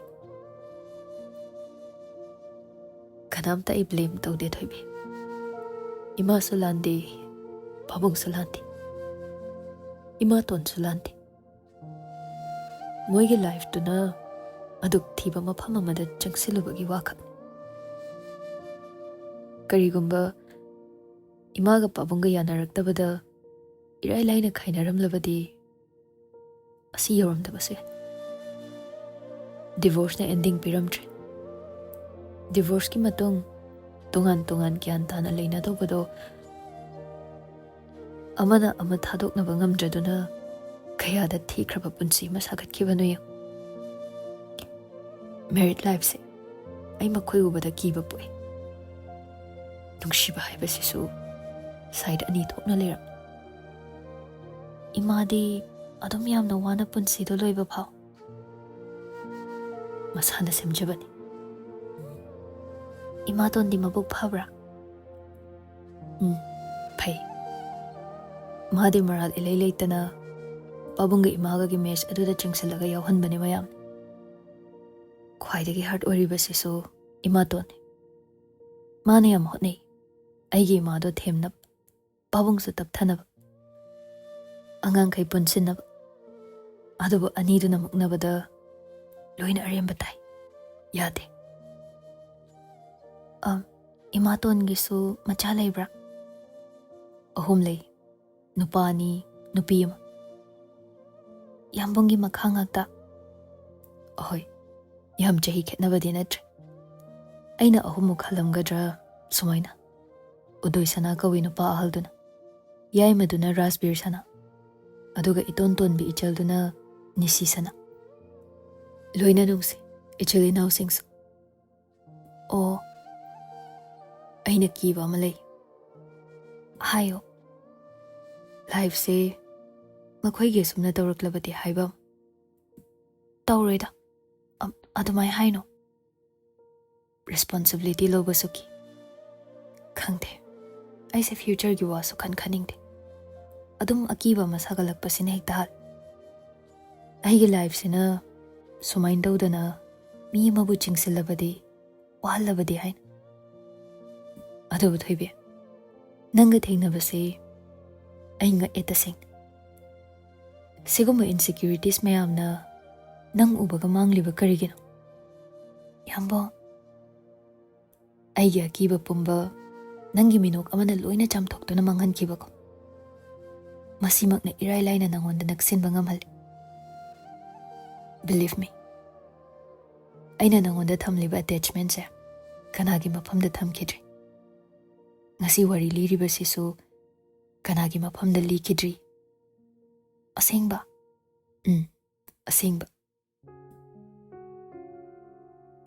"ꯀꯅꯥꯝꯇ ꯑꯩ blame ꯇꯧꯗꯦ ꯊꯣꯏꯕꯤ꯫ ꯏꯃꯥꯁꯨ ꯂꯥꯟꯗꯦ, ꯄꯥꯕꯨꯡꯁꯨ ꯂꯥꯟꯗꯦ, ꯏꯃꯥꯇꯣꯟꯁꯨ ꯂꯥꯟꯗꯦ꯫ ꯃꯣꯏꯒꯤ ꯂꯥꯏꯐꯇꯨꯅ ꯑꯗꯨꯛ ꯊꯤꯕ ꯃꯐꯝ ꯑꯃꯗ ꯆꯪꯁꯤꯜꯂꯨꯕꯒꯤ ꯋꯥꯈꯛꯅꯤ꯫ ꯀꯔꯤꯒꯨꯝꯕ ꯏꯃꯥꯒ ꯄꯥꯕꯨꯡꯒ ꯌꯥꯅꯔꯛꯇꯕꯗ ꯏꯔꯥꯏ ꯂꯥꯏꯅ ꯈꯥꯏꯅꯔꯝꯂꯕꯗꯤ ꯑꯁꯤ ꯌꯧꯔꯝꯗꯕꯁꯦ꯫ ꯗꯤꯚꯣꯔꯁꯅ ꯑꯦꯟꯗꯤꯡ ꯄꯤꯔꯝꯗ꯭ꯔꯦ꯫ ꯗꯤꯚꯣꯔꯁꯀꯤ ꯃꯇꯨꯡ ꯇꯣꯉꯥꯟ ꯇꯣꯉꯥꯟ ꯒ꯭ꯌꯥꯟ ꯇꯥꯅ ꯂꯩꯅꯗꯧꯕꯗꯣ ꯑꯃꯅ ꯑꯃ ꯊꯥꯗꯣꯛꯅꯕ ꯉꯝꯗ꯭ꯔꯗꯨꯅ ꯀꯌꯥꯗ ꯊꯤꯈ꯭ꯔꯕ ꯄꯨꯟꯁꯤ ꯑꯃ ꯁꯥꯒꯠꯈꯤꯕꯅꯣ ꯌꯦꯡ꯫ ꯃꯦꯔꯤꯠ ꯂꯥꯏꯐꯁꯦ ꯑꯩ ꯃꯈꯣꯏ ꯎꯕꯗ ꯀꯤꯕ ꯄꯣꯛꯏ꯫ ꯅꯨꯡꯁꯤꯕ ꯍꯥꯏꯕꯁꯤꯁꯨ ꯁꯥꯏꯠ ꯑꯅꯤ ꯊꯣꯛꯅ ꯂꯩꯔꯝꯃꯤ꯫ ꯏꯃꯥꯗꯤ ꯑꯗꯨꯝ ꯌꯥꯝꯅ ꯋꯥꯅ ꯄꯨꯟꯁꯤꯗꯣ ꯂꯣꯏꯕ ꯐꯥꯎ ꯃꯁꯥꯅ ꯁꯦꯝꯖꯕꯅꯤ꯫ ꯏꯃꯥꯇꯣꯟꯗꯤ ꯃꯕꯨꯛ ꯐꯕ꯭ꯔꯥ? ꯎꯝ, ꯐꯩ꯫ ꯃꯥꯗꯤ ꯃꯔꯥꯜ ꯏꯂꯩ ꯂꯩꯇꯅ ꯄꯥꯕꯨꯡꯒ ꯏꯃꯥꯒꯒꯤ ꯃꯦꯁ ꯑꯗꯨꯗ ꯆꯤꯡꯁꯤꯜꯂꯒ ꯌꯥꯎꯍꯟꯕꯅꯤ ꯃꯌꯥꯝ꯫ ꯈ꯭ꯋꯥꯏꯗꯒꯤ ꯍꯔꯠ ꯑꯣꯏꯔꯤꯕꯁꯤꯁꯨ ꯏꯃꯥꯇꯣꯟꯅꯤ꯫ ꯃꯥꯅ ꯌꯥꯝ ꯍꯣꯠꯅꯩ ꯑꯩꯒꯤ ꯏꯃꯥꯗꯣ ꯊꯦꯝꯅꯕ, ꯄꯥꯕꯨꯡꯁꯨ ꯇꯞꯊꯅꯕ, ꯑꯉꯥꯡꯈꯩ ꯄꯨꯟꯁꯤꯟꯅꯕ꯫ ꯑꯗꯨꯕꯨ ꯑꯅꯤꯗꯨꯅ ꯃꯨꯛꯅꯕꯗ ꯂꯣꯏꯅ ꯑꯔꯦꯝꯕ ꯇꯥꯏ꯫ ꯌꯥꯗꯦ꯫ ꯑꯝ, ꯏꯃꯥꯇꯣꯟꯒꯤꯁꯨ ꯃꯆꯥ ꯂꯩꯕ꯭ꯔꯥ? ꯑꯍꯨꯝ ꯂꯩ, ꯅꯨꯄꯥ ꯑꯅꯤ, ꯅꯨꯄꯤ ꯑꯃ꯫ ꯌꯥꯝꯕꯨꯡꯒꯤ ꯃꯈꯥ ꯉꯥꯛꯇ? ꯑꯍꯣꯏ, ꯌꯥꯝ ꯆꯍꯤ ꯈꯦꯠꯅꯕꯗꯤ ꯅꯠꯇ꯭ꯔꯦ꯫ ꯑꯩꯅ ꯑꯍꯨꯝꯃꯨꯛ ꯍꯜꯂꯝꯒꯗ꯭ꯔꯥ ꯁꯨꯃꯥꯏꯅ꯫ ꯎꯗꯣꯏ ꯁꯅꯥ ꯀꯧꯏ ꯅꯨꯄꯥ ꯑꯍꯜꯗꯨꯅ꯫ ꯌꯥꯏꯃꯗꯨꯅ ꯔꯥꯖꯕꯤꯔ ꯁꯅꯥ꯫ ꯑꯗꯨꯒ ꯏꯇꯣꯟ ꯇꯣꯟꯕꯤ ꯏꯆꯜꯗꯨꯅ ꯅꯤꯁꯤ ꯁꯅꯥ꯫ ꯂꯣꯏꯅ ꯅꯨꯡꯁꯤ, ꯏꯆꯤꯜ ꯏꯅꯥꯎꯁꯤꯡꯁꯨ꯫ ꯑꯣ, ꯑꯩꯅ ꯀꯤꯕ ꯑꯃ ꯂꯩ꯫ ꯍꯥꯏꯌꯣ꯫ ꯂꯥꯏꯐꯁꯦ ꯃꯈꯣꯏꯒꯤ ꯑꯁꯨꯝꯅ ꯇꯧꯔꯛꯂꯕꯗꯤ ꯍꯥꯏꯕ ꯑꯃ꯫ ꯇꯧꯔꯣꯏꯗ꯫ ꯑꯝ, ꯑꯗꯨꯃꯥꯏ ꯍꯥꯏꯅꯣ꯫ ꯔꯦꯁꯄꯣꯟꯁꯤꯕꯤꯂꯤꯇꯤ ꯂꯧꯕꯁꯨ ꯀꯤ꯫ ꯈꯪꯗꯦ꯫ ꯑꯩꯁꯦ ꯐ꯭ꯌꯨꯆꯔꯒꯤ ꯋꯥꯁꯨ ꯈꯟ ꯈꯟꯅꯤꯡꯗꯦ꯫ ꯑꯗꯨꯝ ꯑꯀꯤꯕ ꯑꯃ ꯁꯥꯒꯠꯂꯛꯄꯁꯤꯅ ꯍꯦꯛꯇ ꯍꯥꯜꯂꯦ꯫ ꯑꯩꯒꯤ ꯂꯥꯏꯐꯁꯤꯅ ꯁꯨꯃꯥꯏꯅ ꯇꯧꯗꯅ ꯃꯤ ꯑꯃꯕꯨ ꯆꯤꯡꯁꯤꯜꯂꯕꯗꯤ, ꯋꯥꯍꯜꯂꯕꯗꯤ ꯍꯥꯏꯅ꯫ ꯑꯗꯨꯕꯨ ꯊꯣꯏꯕꯤ, ꯅꯪꯒ ꯊꯦꯡꯅꯕꯁꯦ ꯑꯩ ꯉꯛꯑꯦ ꯇꯁꯦꯡꯅ꯫ ꯁꯤꯒꯨꯝꯕ ꯏꯟꯁꯦꯀ꯭ꯌꯨꯔꯤꯇꯤꯁ ꯃꯌꯥꯝꯅ ꯅꯪ ꯎꯕꯒ ꯃꯥꯡꯂꯤꯕ ꯀꯔꯤꯒꯤꯅꯣ? ꯌꯥꯝꯕꯣ, ꯑꯩꯒꯤ ꯑꯀꯤꯕ ꯄꯨꯝꯕ ꯅꯪꯒꯤ ꯃꯤꯅꯣꯛ ꯑꯃꯅ ꯂꯣꯏꯅ ꯆꯥꯝꯊꯣꯛꯇꯨꯅ ꯃꯥꯡꯍꯟꯈꯤꯕꯀꯣ꯫ ꯃꯁꯤꯃꯛꯅ ꯏꯔꯥꯏ ꯂꯥꯏꯅ ꯅꯪꯉꯣꯟꯗ ꯅꯛꯁꯤꯟꯕ ꯉꯝꯍꯜꯂꯤ꯫ Believe me, ꯑꯩꯅ ꯅꯪꯉꯣꯟꯗ ꯊꯝꯂꯤꯕ attachmentꯁꯦ ꯀꯅꯥꯒꯤ ꯃꯐꯝꯗ ꯊꯝꯈꯤꯗ꯭ꯔꯤ꯫ ꯉꯁꯤ ꯋꯥꯔꯤ ꯂꯤꯔꯤꯕꯁꯤꯁꯨ ꯀꯅꯥꯒꯤ ꯃꯐꯝꯗ ꯂꯤꯈꯤꯗ꯭ꯔꯤ꯫ ꯑꯁꯦꯡꯕ? ꯎꯝ, ꯑꯁꯦꯡꯕ꯫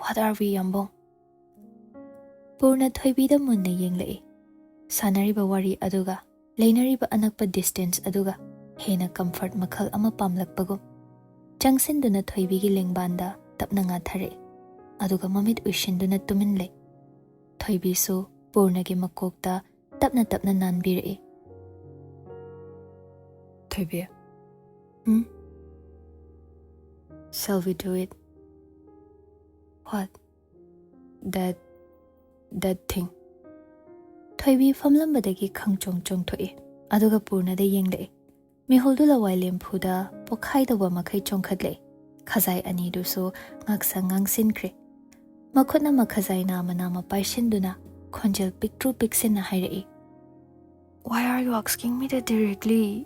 What are we, ꯌꯥꯝꯕꯣꯡ? ꯄꯨꯔꯅ ꯊꯣꯏꯕꯤꯗ ꯃꯨꯟꯅ ꯌꯦꯡꯂꯛꯏ꯫ ꯁꯥꯟꯅꯔꯤꯕ ꯋꯥꯔꯤ ꯑꯗꯨꯒ ꯂꯩꯅꯔꯤꯕ ꯑꯅꯛꯄ distance ꯑꯗꯨꯒ ꯍꯦꯟꯅ comfort ꯃꯈꯜ ꯑꯃ ꯄꯥꯝꯂꯛꯄꯒꯨꯝ꯫ ꯆꯪꯁꯤꯟꯗꯨꯅ ꯊꯣꯏꯕꯤꯒꯤ ꯂꯦꯡꯕꯥꯟꯗ ꯇꯞꯅ ꯉꯥꯊꯔꯛꯏ, ꯑꯗꯨꯒ ꯃꯃꯤꯠ ꯎꯏꯁꯤꯟꯗꯨꯅ ꯇꯨꯃꯤꯟ ꯂꯩ꯫ ꯊꯣꯏꯕꯤꯁꯨ ꯄꯨꯔꯅꯒꯤ ꯃꯀꯣꯛꯇ ꯇꯞꯅ ꯇꯞꯅ ꯅꯥꯟꯕꯤꯔꯛꯏ꯫ ꯊꯣꯏꯕꯤ꯫ ꯎꯝ? Shall we do it? What? That, that thing. ꯊꯣꯏꯕꯤ ꯐꯝꯂꯝꯕꯗꯒꯤ ꯈꯪꯆꯣꯡ ꯆꯣꯡꯊꯣꯛꯏ, ꯑꯗꯨꯒ ꯄꯨꯔꯅꯗ ꯌꯦꯡꯂꯛꯏ꯫ ꯃꯤꯍꯨꯜꯗꯨ ꯂꯋꯥꯏ ꯂꯦꯝꯐꯨꯗ ꯄꯣꯛꯈꯥꯏꯗꯧꯕ ꯃꯈꯩ ꯆꯣꯡꯈꯠꯂꯛꯏ꯫ ꯈꯖꯥꯏ ꯑꯅꯤꯗꯨꯁꯨ ꯉꯥꯡꯁꯪ ꯉꯥꯡꯁꯤꯟꯈ꯭ꯔꯦ꯫ ꯃꯈꯨꯠꯅ ꯃꯈꯖꯥꯏ ꯅꯥꯝꯃ ꯅꯥꯝꯃ ꯄꯥꯏꯁꯤꯟꯗꯨꯅ ꯈꯣꯟꯖꯦꯜ ꯄꯤꯛꯇ꯭ꯔꯨ ꯄꯤꯛꯁꯤꯟꯅ ꯍꯥꯏꯔꯛꯏ, "Why are you asking me that directly?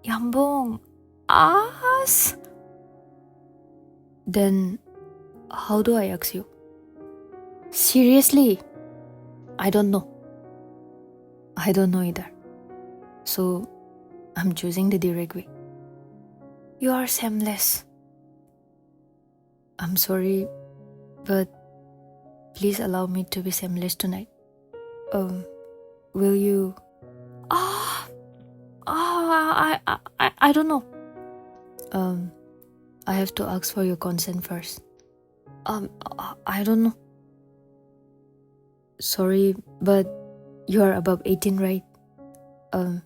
ꯌꯥꯝꯕꯣꯡ, ꯑꯁ!" Then how do I ask you? Seriously, I don't know. I don't know either. So, I'm choosing the direct way. You are shameless. I'm sorry, but please allow me to be shameless tonight. Um, will you? Ah, ah, I, I, I, I don't know. Um, I have to ask for your consent first. Um, I, I don't know. Sorry, but you are above eighteen, right? Um,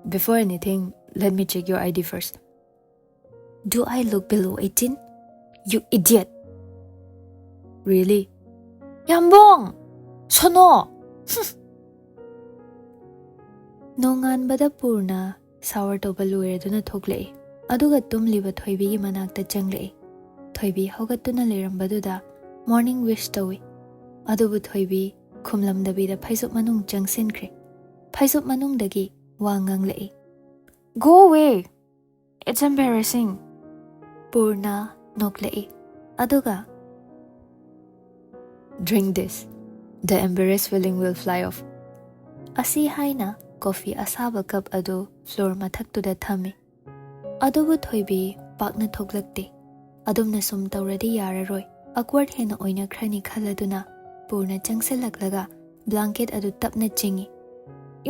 before anything, let me check your I D first. Do I look below eighteen? You idiot! Really? ꯌꯥꯝꯕꯣꯡ! ꯁꯣꯅꯣ! ꯅꯣꯡꯉꯥꯟꯕꯗ Purna shower ꯇꯧꯕ ꯂꯣꯏꯔꯗꯨꯅ ꯊꯣꯛꯂꯛꯏ, ꯑꯗꯨꯒ ꯇꯨꯝꯂꯤꯕ ꯊꯣꯏꯕꯤꯒꯤ ꯃꯅꯥꯛꯇ ꯆꯪꯂꯛꯏ꯫ ꯊꯣꯏꯕꯤ ꯍꯧꯒꯠꯇꯨꯅ ꯂꯩꯔꯝꯕꯗꯨꯗ morning wish ꯇꯧꯏ꯫ ꯑꯗꯨꯕꯨ ꯊꯣꯏꯕꯤ ꯈꯨꯝꯂꯝꯗꯕꯤꯗ ꯐꯩꯖꯨꯞ ꯃꯅꯨꯡ ꯆꯪꯁꯤꯟꯈ꯭ꯔꯦ꯫ ꯐꯩꯖꯨꯞ ꯃꯅꯨꯡꯗꯒꯤ ꯋꯥ ꯉꯥꯡꯂꯛꯏ꯫ "Go away! It's embarrassing!" Purna ꯅꯣꯛꯂꯛꯏ꯫ ꯑꯗꯨꯒ, "Drink this. The embarrassed feeling will fly off." ꯑꯁꯤ ꯍꯥꯏꯅ ꯀꯣꯐꯤ ꯑꯁꯥꯕ ꯀꯞ ꯑꯗꯨ floor ꯃꯊꯛꯇꯨꯗ ꯊꯝꯃꯤ꯫ ꯑꯗꯨꯕꯨ ꯊꯣꯏꯕꯤ ꯄꯥꯛꯅ ꯊꯣꯛꯂꯛꯇꯦ꯫ ꯑꯗꯨꯝꯅ ꯁꯨꯝ ꯇꯧꯔꯗꯤ ꯌꯥꯔꯔꯣꯏ, awkward ꯍꯦꯟꯅ ꯑꯣꯏꯅꯈ꯭ꯔꯅꯤ ꯈꯜꯂꯗꯨꯅ ꯄꯨꯔꯅ ꯆꯪꯁꯤꯜꯂꯛꯂꯒ blanket ꯑꯗꯨ ꯇꯞꯅ ꯆꯤꯡꯏ꯫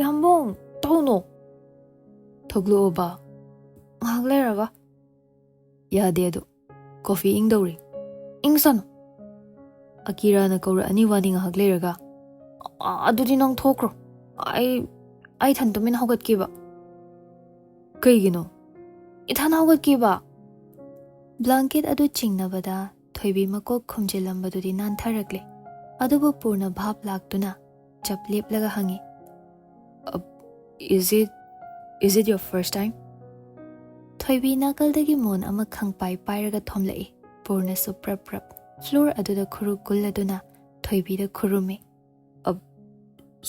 "ꯌꯥꯝꯕꯨꯡ, ꯇꯧꯅꯣ!" "ꯊꯣꯛꯂꯛꯑꯣꯕ꯫ ꯉꯥꯏꯍꯥꯛ ꯂꯩꯔꯒ꯫" "ꯌꯥꯗꯦ ꯑꯗꯨ꯫ ꯀꯣꯐꯤ ꯏꯪꯗꯧꯔꯤ꯫" "ꯏꯪꯁꯅꯨ꯫ ꯑꯀꯤꯔꯥꯅ ꯀꯧꯔꯛꯑꯅꯤ ꯋꯥꯅꯤ ꯉꯥꯏꯍꯥꯛ ꯂꯩꯔꯒ꯫" "ꯑ-, ꯑꯗꯨꯗꯤ ꯅꯪ ꯊꯣꯛꯈ꯭ꯔꯣ꯫ ꯑꯩ, ꯑꯩ ꯏꯊꯟ ꯇꯨꯃꯤꯟ ꯍꯧꯒꯠꯀꯦꯕ꯫" "ꯀꯩꯒꯤꯅꯣ?" "ꯏꯊꯟ ꯍꯧꯒꯠꯀꯦꯕ꯫" Blanket ꯑꯗꯨ ꯆꯤꯡꯅꯕꯗ ꯊꯣꯏꯕꯤ ꯃꯀꯣꯛ ꯈꯨꯝꯖꯤꯜꯂꯝꯕꯗꯨꯗꯤ ꯅꯥꯟꯊꯔꯛꯂꯦ꯫ ꯑꯗꯨꯕꯨ ꯄꯨꯔꯅ ꯚꯥꯞ ꯂꯥꯛꯇꯨꯅ ꯆꯞ ꯂꯦꯞꯂꯒ ꯍꯪꯉꯤ, "Uh, is it, is it your first time?" ꯊꯣꯏꯕꯤ ꯅꯥꯀꯜꯗꯒꯤ ꯃꯣꯟ ꯑꯃ ꯈꯪꯄꯥꯏ ꯄꯥꯏꯔꯒ ꯊꯣꯝꯂꯛꯏ꯫ ꯄꯨꯔꯅꯁꯨ ꯄ꯭ꯔꯞ ꯄ꯭ꯔꯞ floor ꯑꯗꯨꯗ ꯈꯨꯔꯨ ꯀꯨꯜꯂꯗꯨꯅ ꯊꯣꯏꯕꯤꯗ ꯈꯨꯔꯨꯝꯃꯤ꯫ "Uh,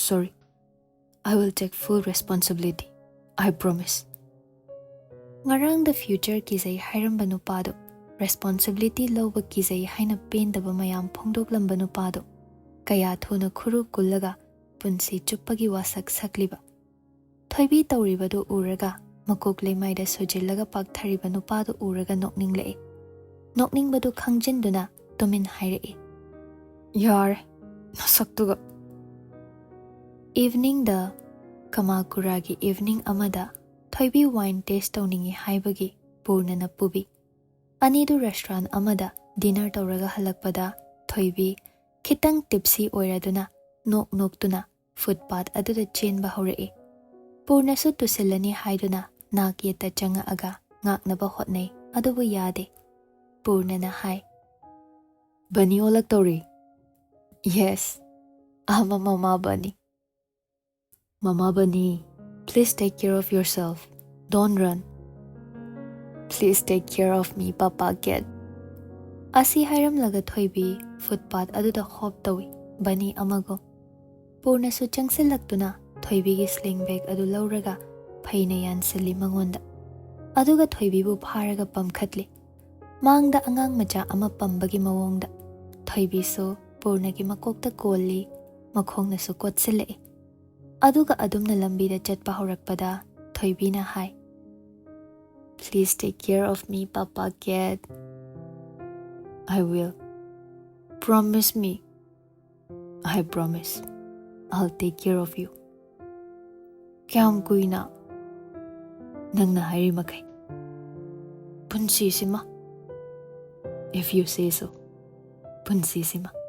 sorry. I will take full responsibility. I promise." ꯉꯔꯥꯡꯗ future ꯀꯤꯖꯩ ꯍꯥꯏꯔꯝꯕ ꯅꯨꯄꯥꯗꯣ, responsibility ꯂꯧꯕ ꯀꯤꯖꯩ ꯍꯥꯏꯅ ꯄꯦꯟꯗꯕ ꯃꯌꯥꯝ ꯐꯣꯡꯗꯣꯛꯂꯝꯕ ꯅꯨꯄꯥꯗꯣ, ꯀꯌꯥ ꯊꯨꯅ ꯈꯨꯔꯨ ꯀꯨꯜꯂꯒ ꯄꯨꯟꯁꯤ ꯆꯨꯞꯄꯒꯤ ꯋꯥꯁꯛ ꯁꯛꯂꯤꯕ꯫ ꯊꯣꯏꯕꯤ ꯇꯧꯔꯤꯕꯗꯨ ꯎꯔꯒ ꯃꯀꯣꯛ ꯂꯩꯃꯥꯏꯗ ꯁꯨꯖꯤꯜꯂꯒ ꯄꯥꯛꯊꯔꯤꯕ ꯅꯨꯄꯥꯗꯨ ꯎꯔꯒ ꯅꯣꯛꯅꯤꯡꯂꯛꯏ꯫ ꯅꯣꯛꯅꯤꯡꯕꯗꯨ ꯈꯪꯖꯤꯟꯗꯨꯅ ꯇꯨꯃꯤꯟ ꯍꯥꯏꯔꯛꯏ, "ꯌꯥꯔꯦ, ꯅꯁꯛꯇꯨꯒ!" Eveningꯗ, ꯀꯃꯥꯀꯨꯔꯥꯒꯤ evening ꯑꯃꯗ ꯊꯣꯏꯕꯤ wine taste ꯇꯧꯅꯤꯡꯏ ꯍꯥꯏꯕꯒꯤ ꯄꯨꯔꯅꯅ ꯄꯨꯕꯤ꯫ ꯑꯅꯤꯗꯨ restaurant ꯑꯃꯗ dinner ꯇꯧꯔꯒ ꯍꯜꯂꯛꯄꯗ ꯊꯣꯏꯕꯤ ꯈꯤꯇꯪ tipsy ꯑꯣꯏꯔꯗꯨꯅ ꯅꯣꯛ ꯅꯣꯛꯇꯨꯅ footpath ꯑꯗꯨꯗ ꯆꯦꯟꯕ ꯍꯧꯔꯛꯏ꯫ ꯄꯨꯔꯅꯁꯨ ꯇꯨꯁꯤꯜꯂꯅꯤ ꯍꯥꯏꯗꯨꯅ ꯅꯥꯛ ꯌꯦꯠꯇ ꯆꯪꯉꯛꯑꯒ ꯉꯥꯛꯅꯕ ꯍꯣꯠꯅꯩ, ꯑꯗꯨꯕꯨ ꯌꯥꯗꯦ꯫ ꯄꯨꯔꯅꯅ ꯍꯥꯏ, "ꯕꯅꯤ ꯑꯣꯜꯂꯛꯇꯧꯔꯤ꯫ Yes, I'm a mama bunny. Mama bunny, please take care of yourself. Don't run. Please take care of me, Papa cat." ꯑꯁꯤ ꯍꯥꯏꯔꯝꯂꯒ ꯊꯣꯏꯕꯤ ꯐꯨꯠꯄꯥꯠ ꯑꯗꯨꯗ ꯍꯣꯞ ꯇꯧꯏ, ꯕꯅꯤ ꯑꯃꯒꯨꯝ꯫ ꯄꯨꯔꯅꯁꯨ ꯆꯪꯁꯤꯜꯂꯛꯇꯨꯅ ꯊꯣꯏꯕꯤꯒꯤ ꯁ꯭ꯂꯤꯡ ꯕꯦꯒ ꯑꯗꯨ ꯂꯧꯔꯒ ꯐꯩꯅ ꯌꯥꯟꯁꯤꯜꯂꯤ ꯃꯉꯣꯟꯗ꯫ ꯑꯗꯨꯒ ꯊꯣꯏꯕꯤꯕꯨ ꯐꯥꯔꯒ ꯄꯝꯈꯠꯂꯤ, ꯃꯥꯡꯗ ꯑꯉꯥꯡ ꯃꯆꯥ ꯑꯃ ꯄꯝꯕꯒꯤ ꯃꯑꯣꯡꯗ꯫ ꯊꯣꯏꯕꯤꯁꯨ ꯄꯨꯔꯅꯒꯤ ꯃꯀꯣꯛꯇ ꯀꯣꯜꯂꯤ, ꯃꯈꯣꯡꯅꯁꯨ ꯀꯣꯠꯁꯤꯜꯂꯛꯏ꯫ ꯑꯗꯨꯒ ꯑꯗꯨꯝꯅ ꯂꯝꯕꯤꯗ ꯆꯠꯄ ꯍꯧꯔꯛꯄꯗ ꯊꯣꯏꯕꯤꯅ ꯍꯥꯏ, "Please take care of me, Papa Cat. I will. Promise me. I promise. I'll take care of you." ꯀꯌꯥꯝ ꯀꯨꯏꯅ? ꯅꯪꯅ ꯍꯥꯏꯔꯤ ꯃꯈꯩ꯫ ꯄꯨꯟꯁꯤꯁꯤꯃ꯫ If you say so. ꯄꯨꯟꯁꯤꯁꯤꯃ꯫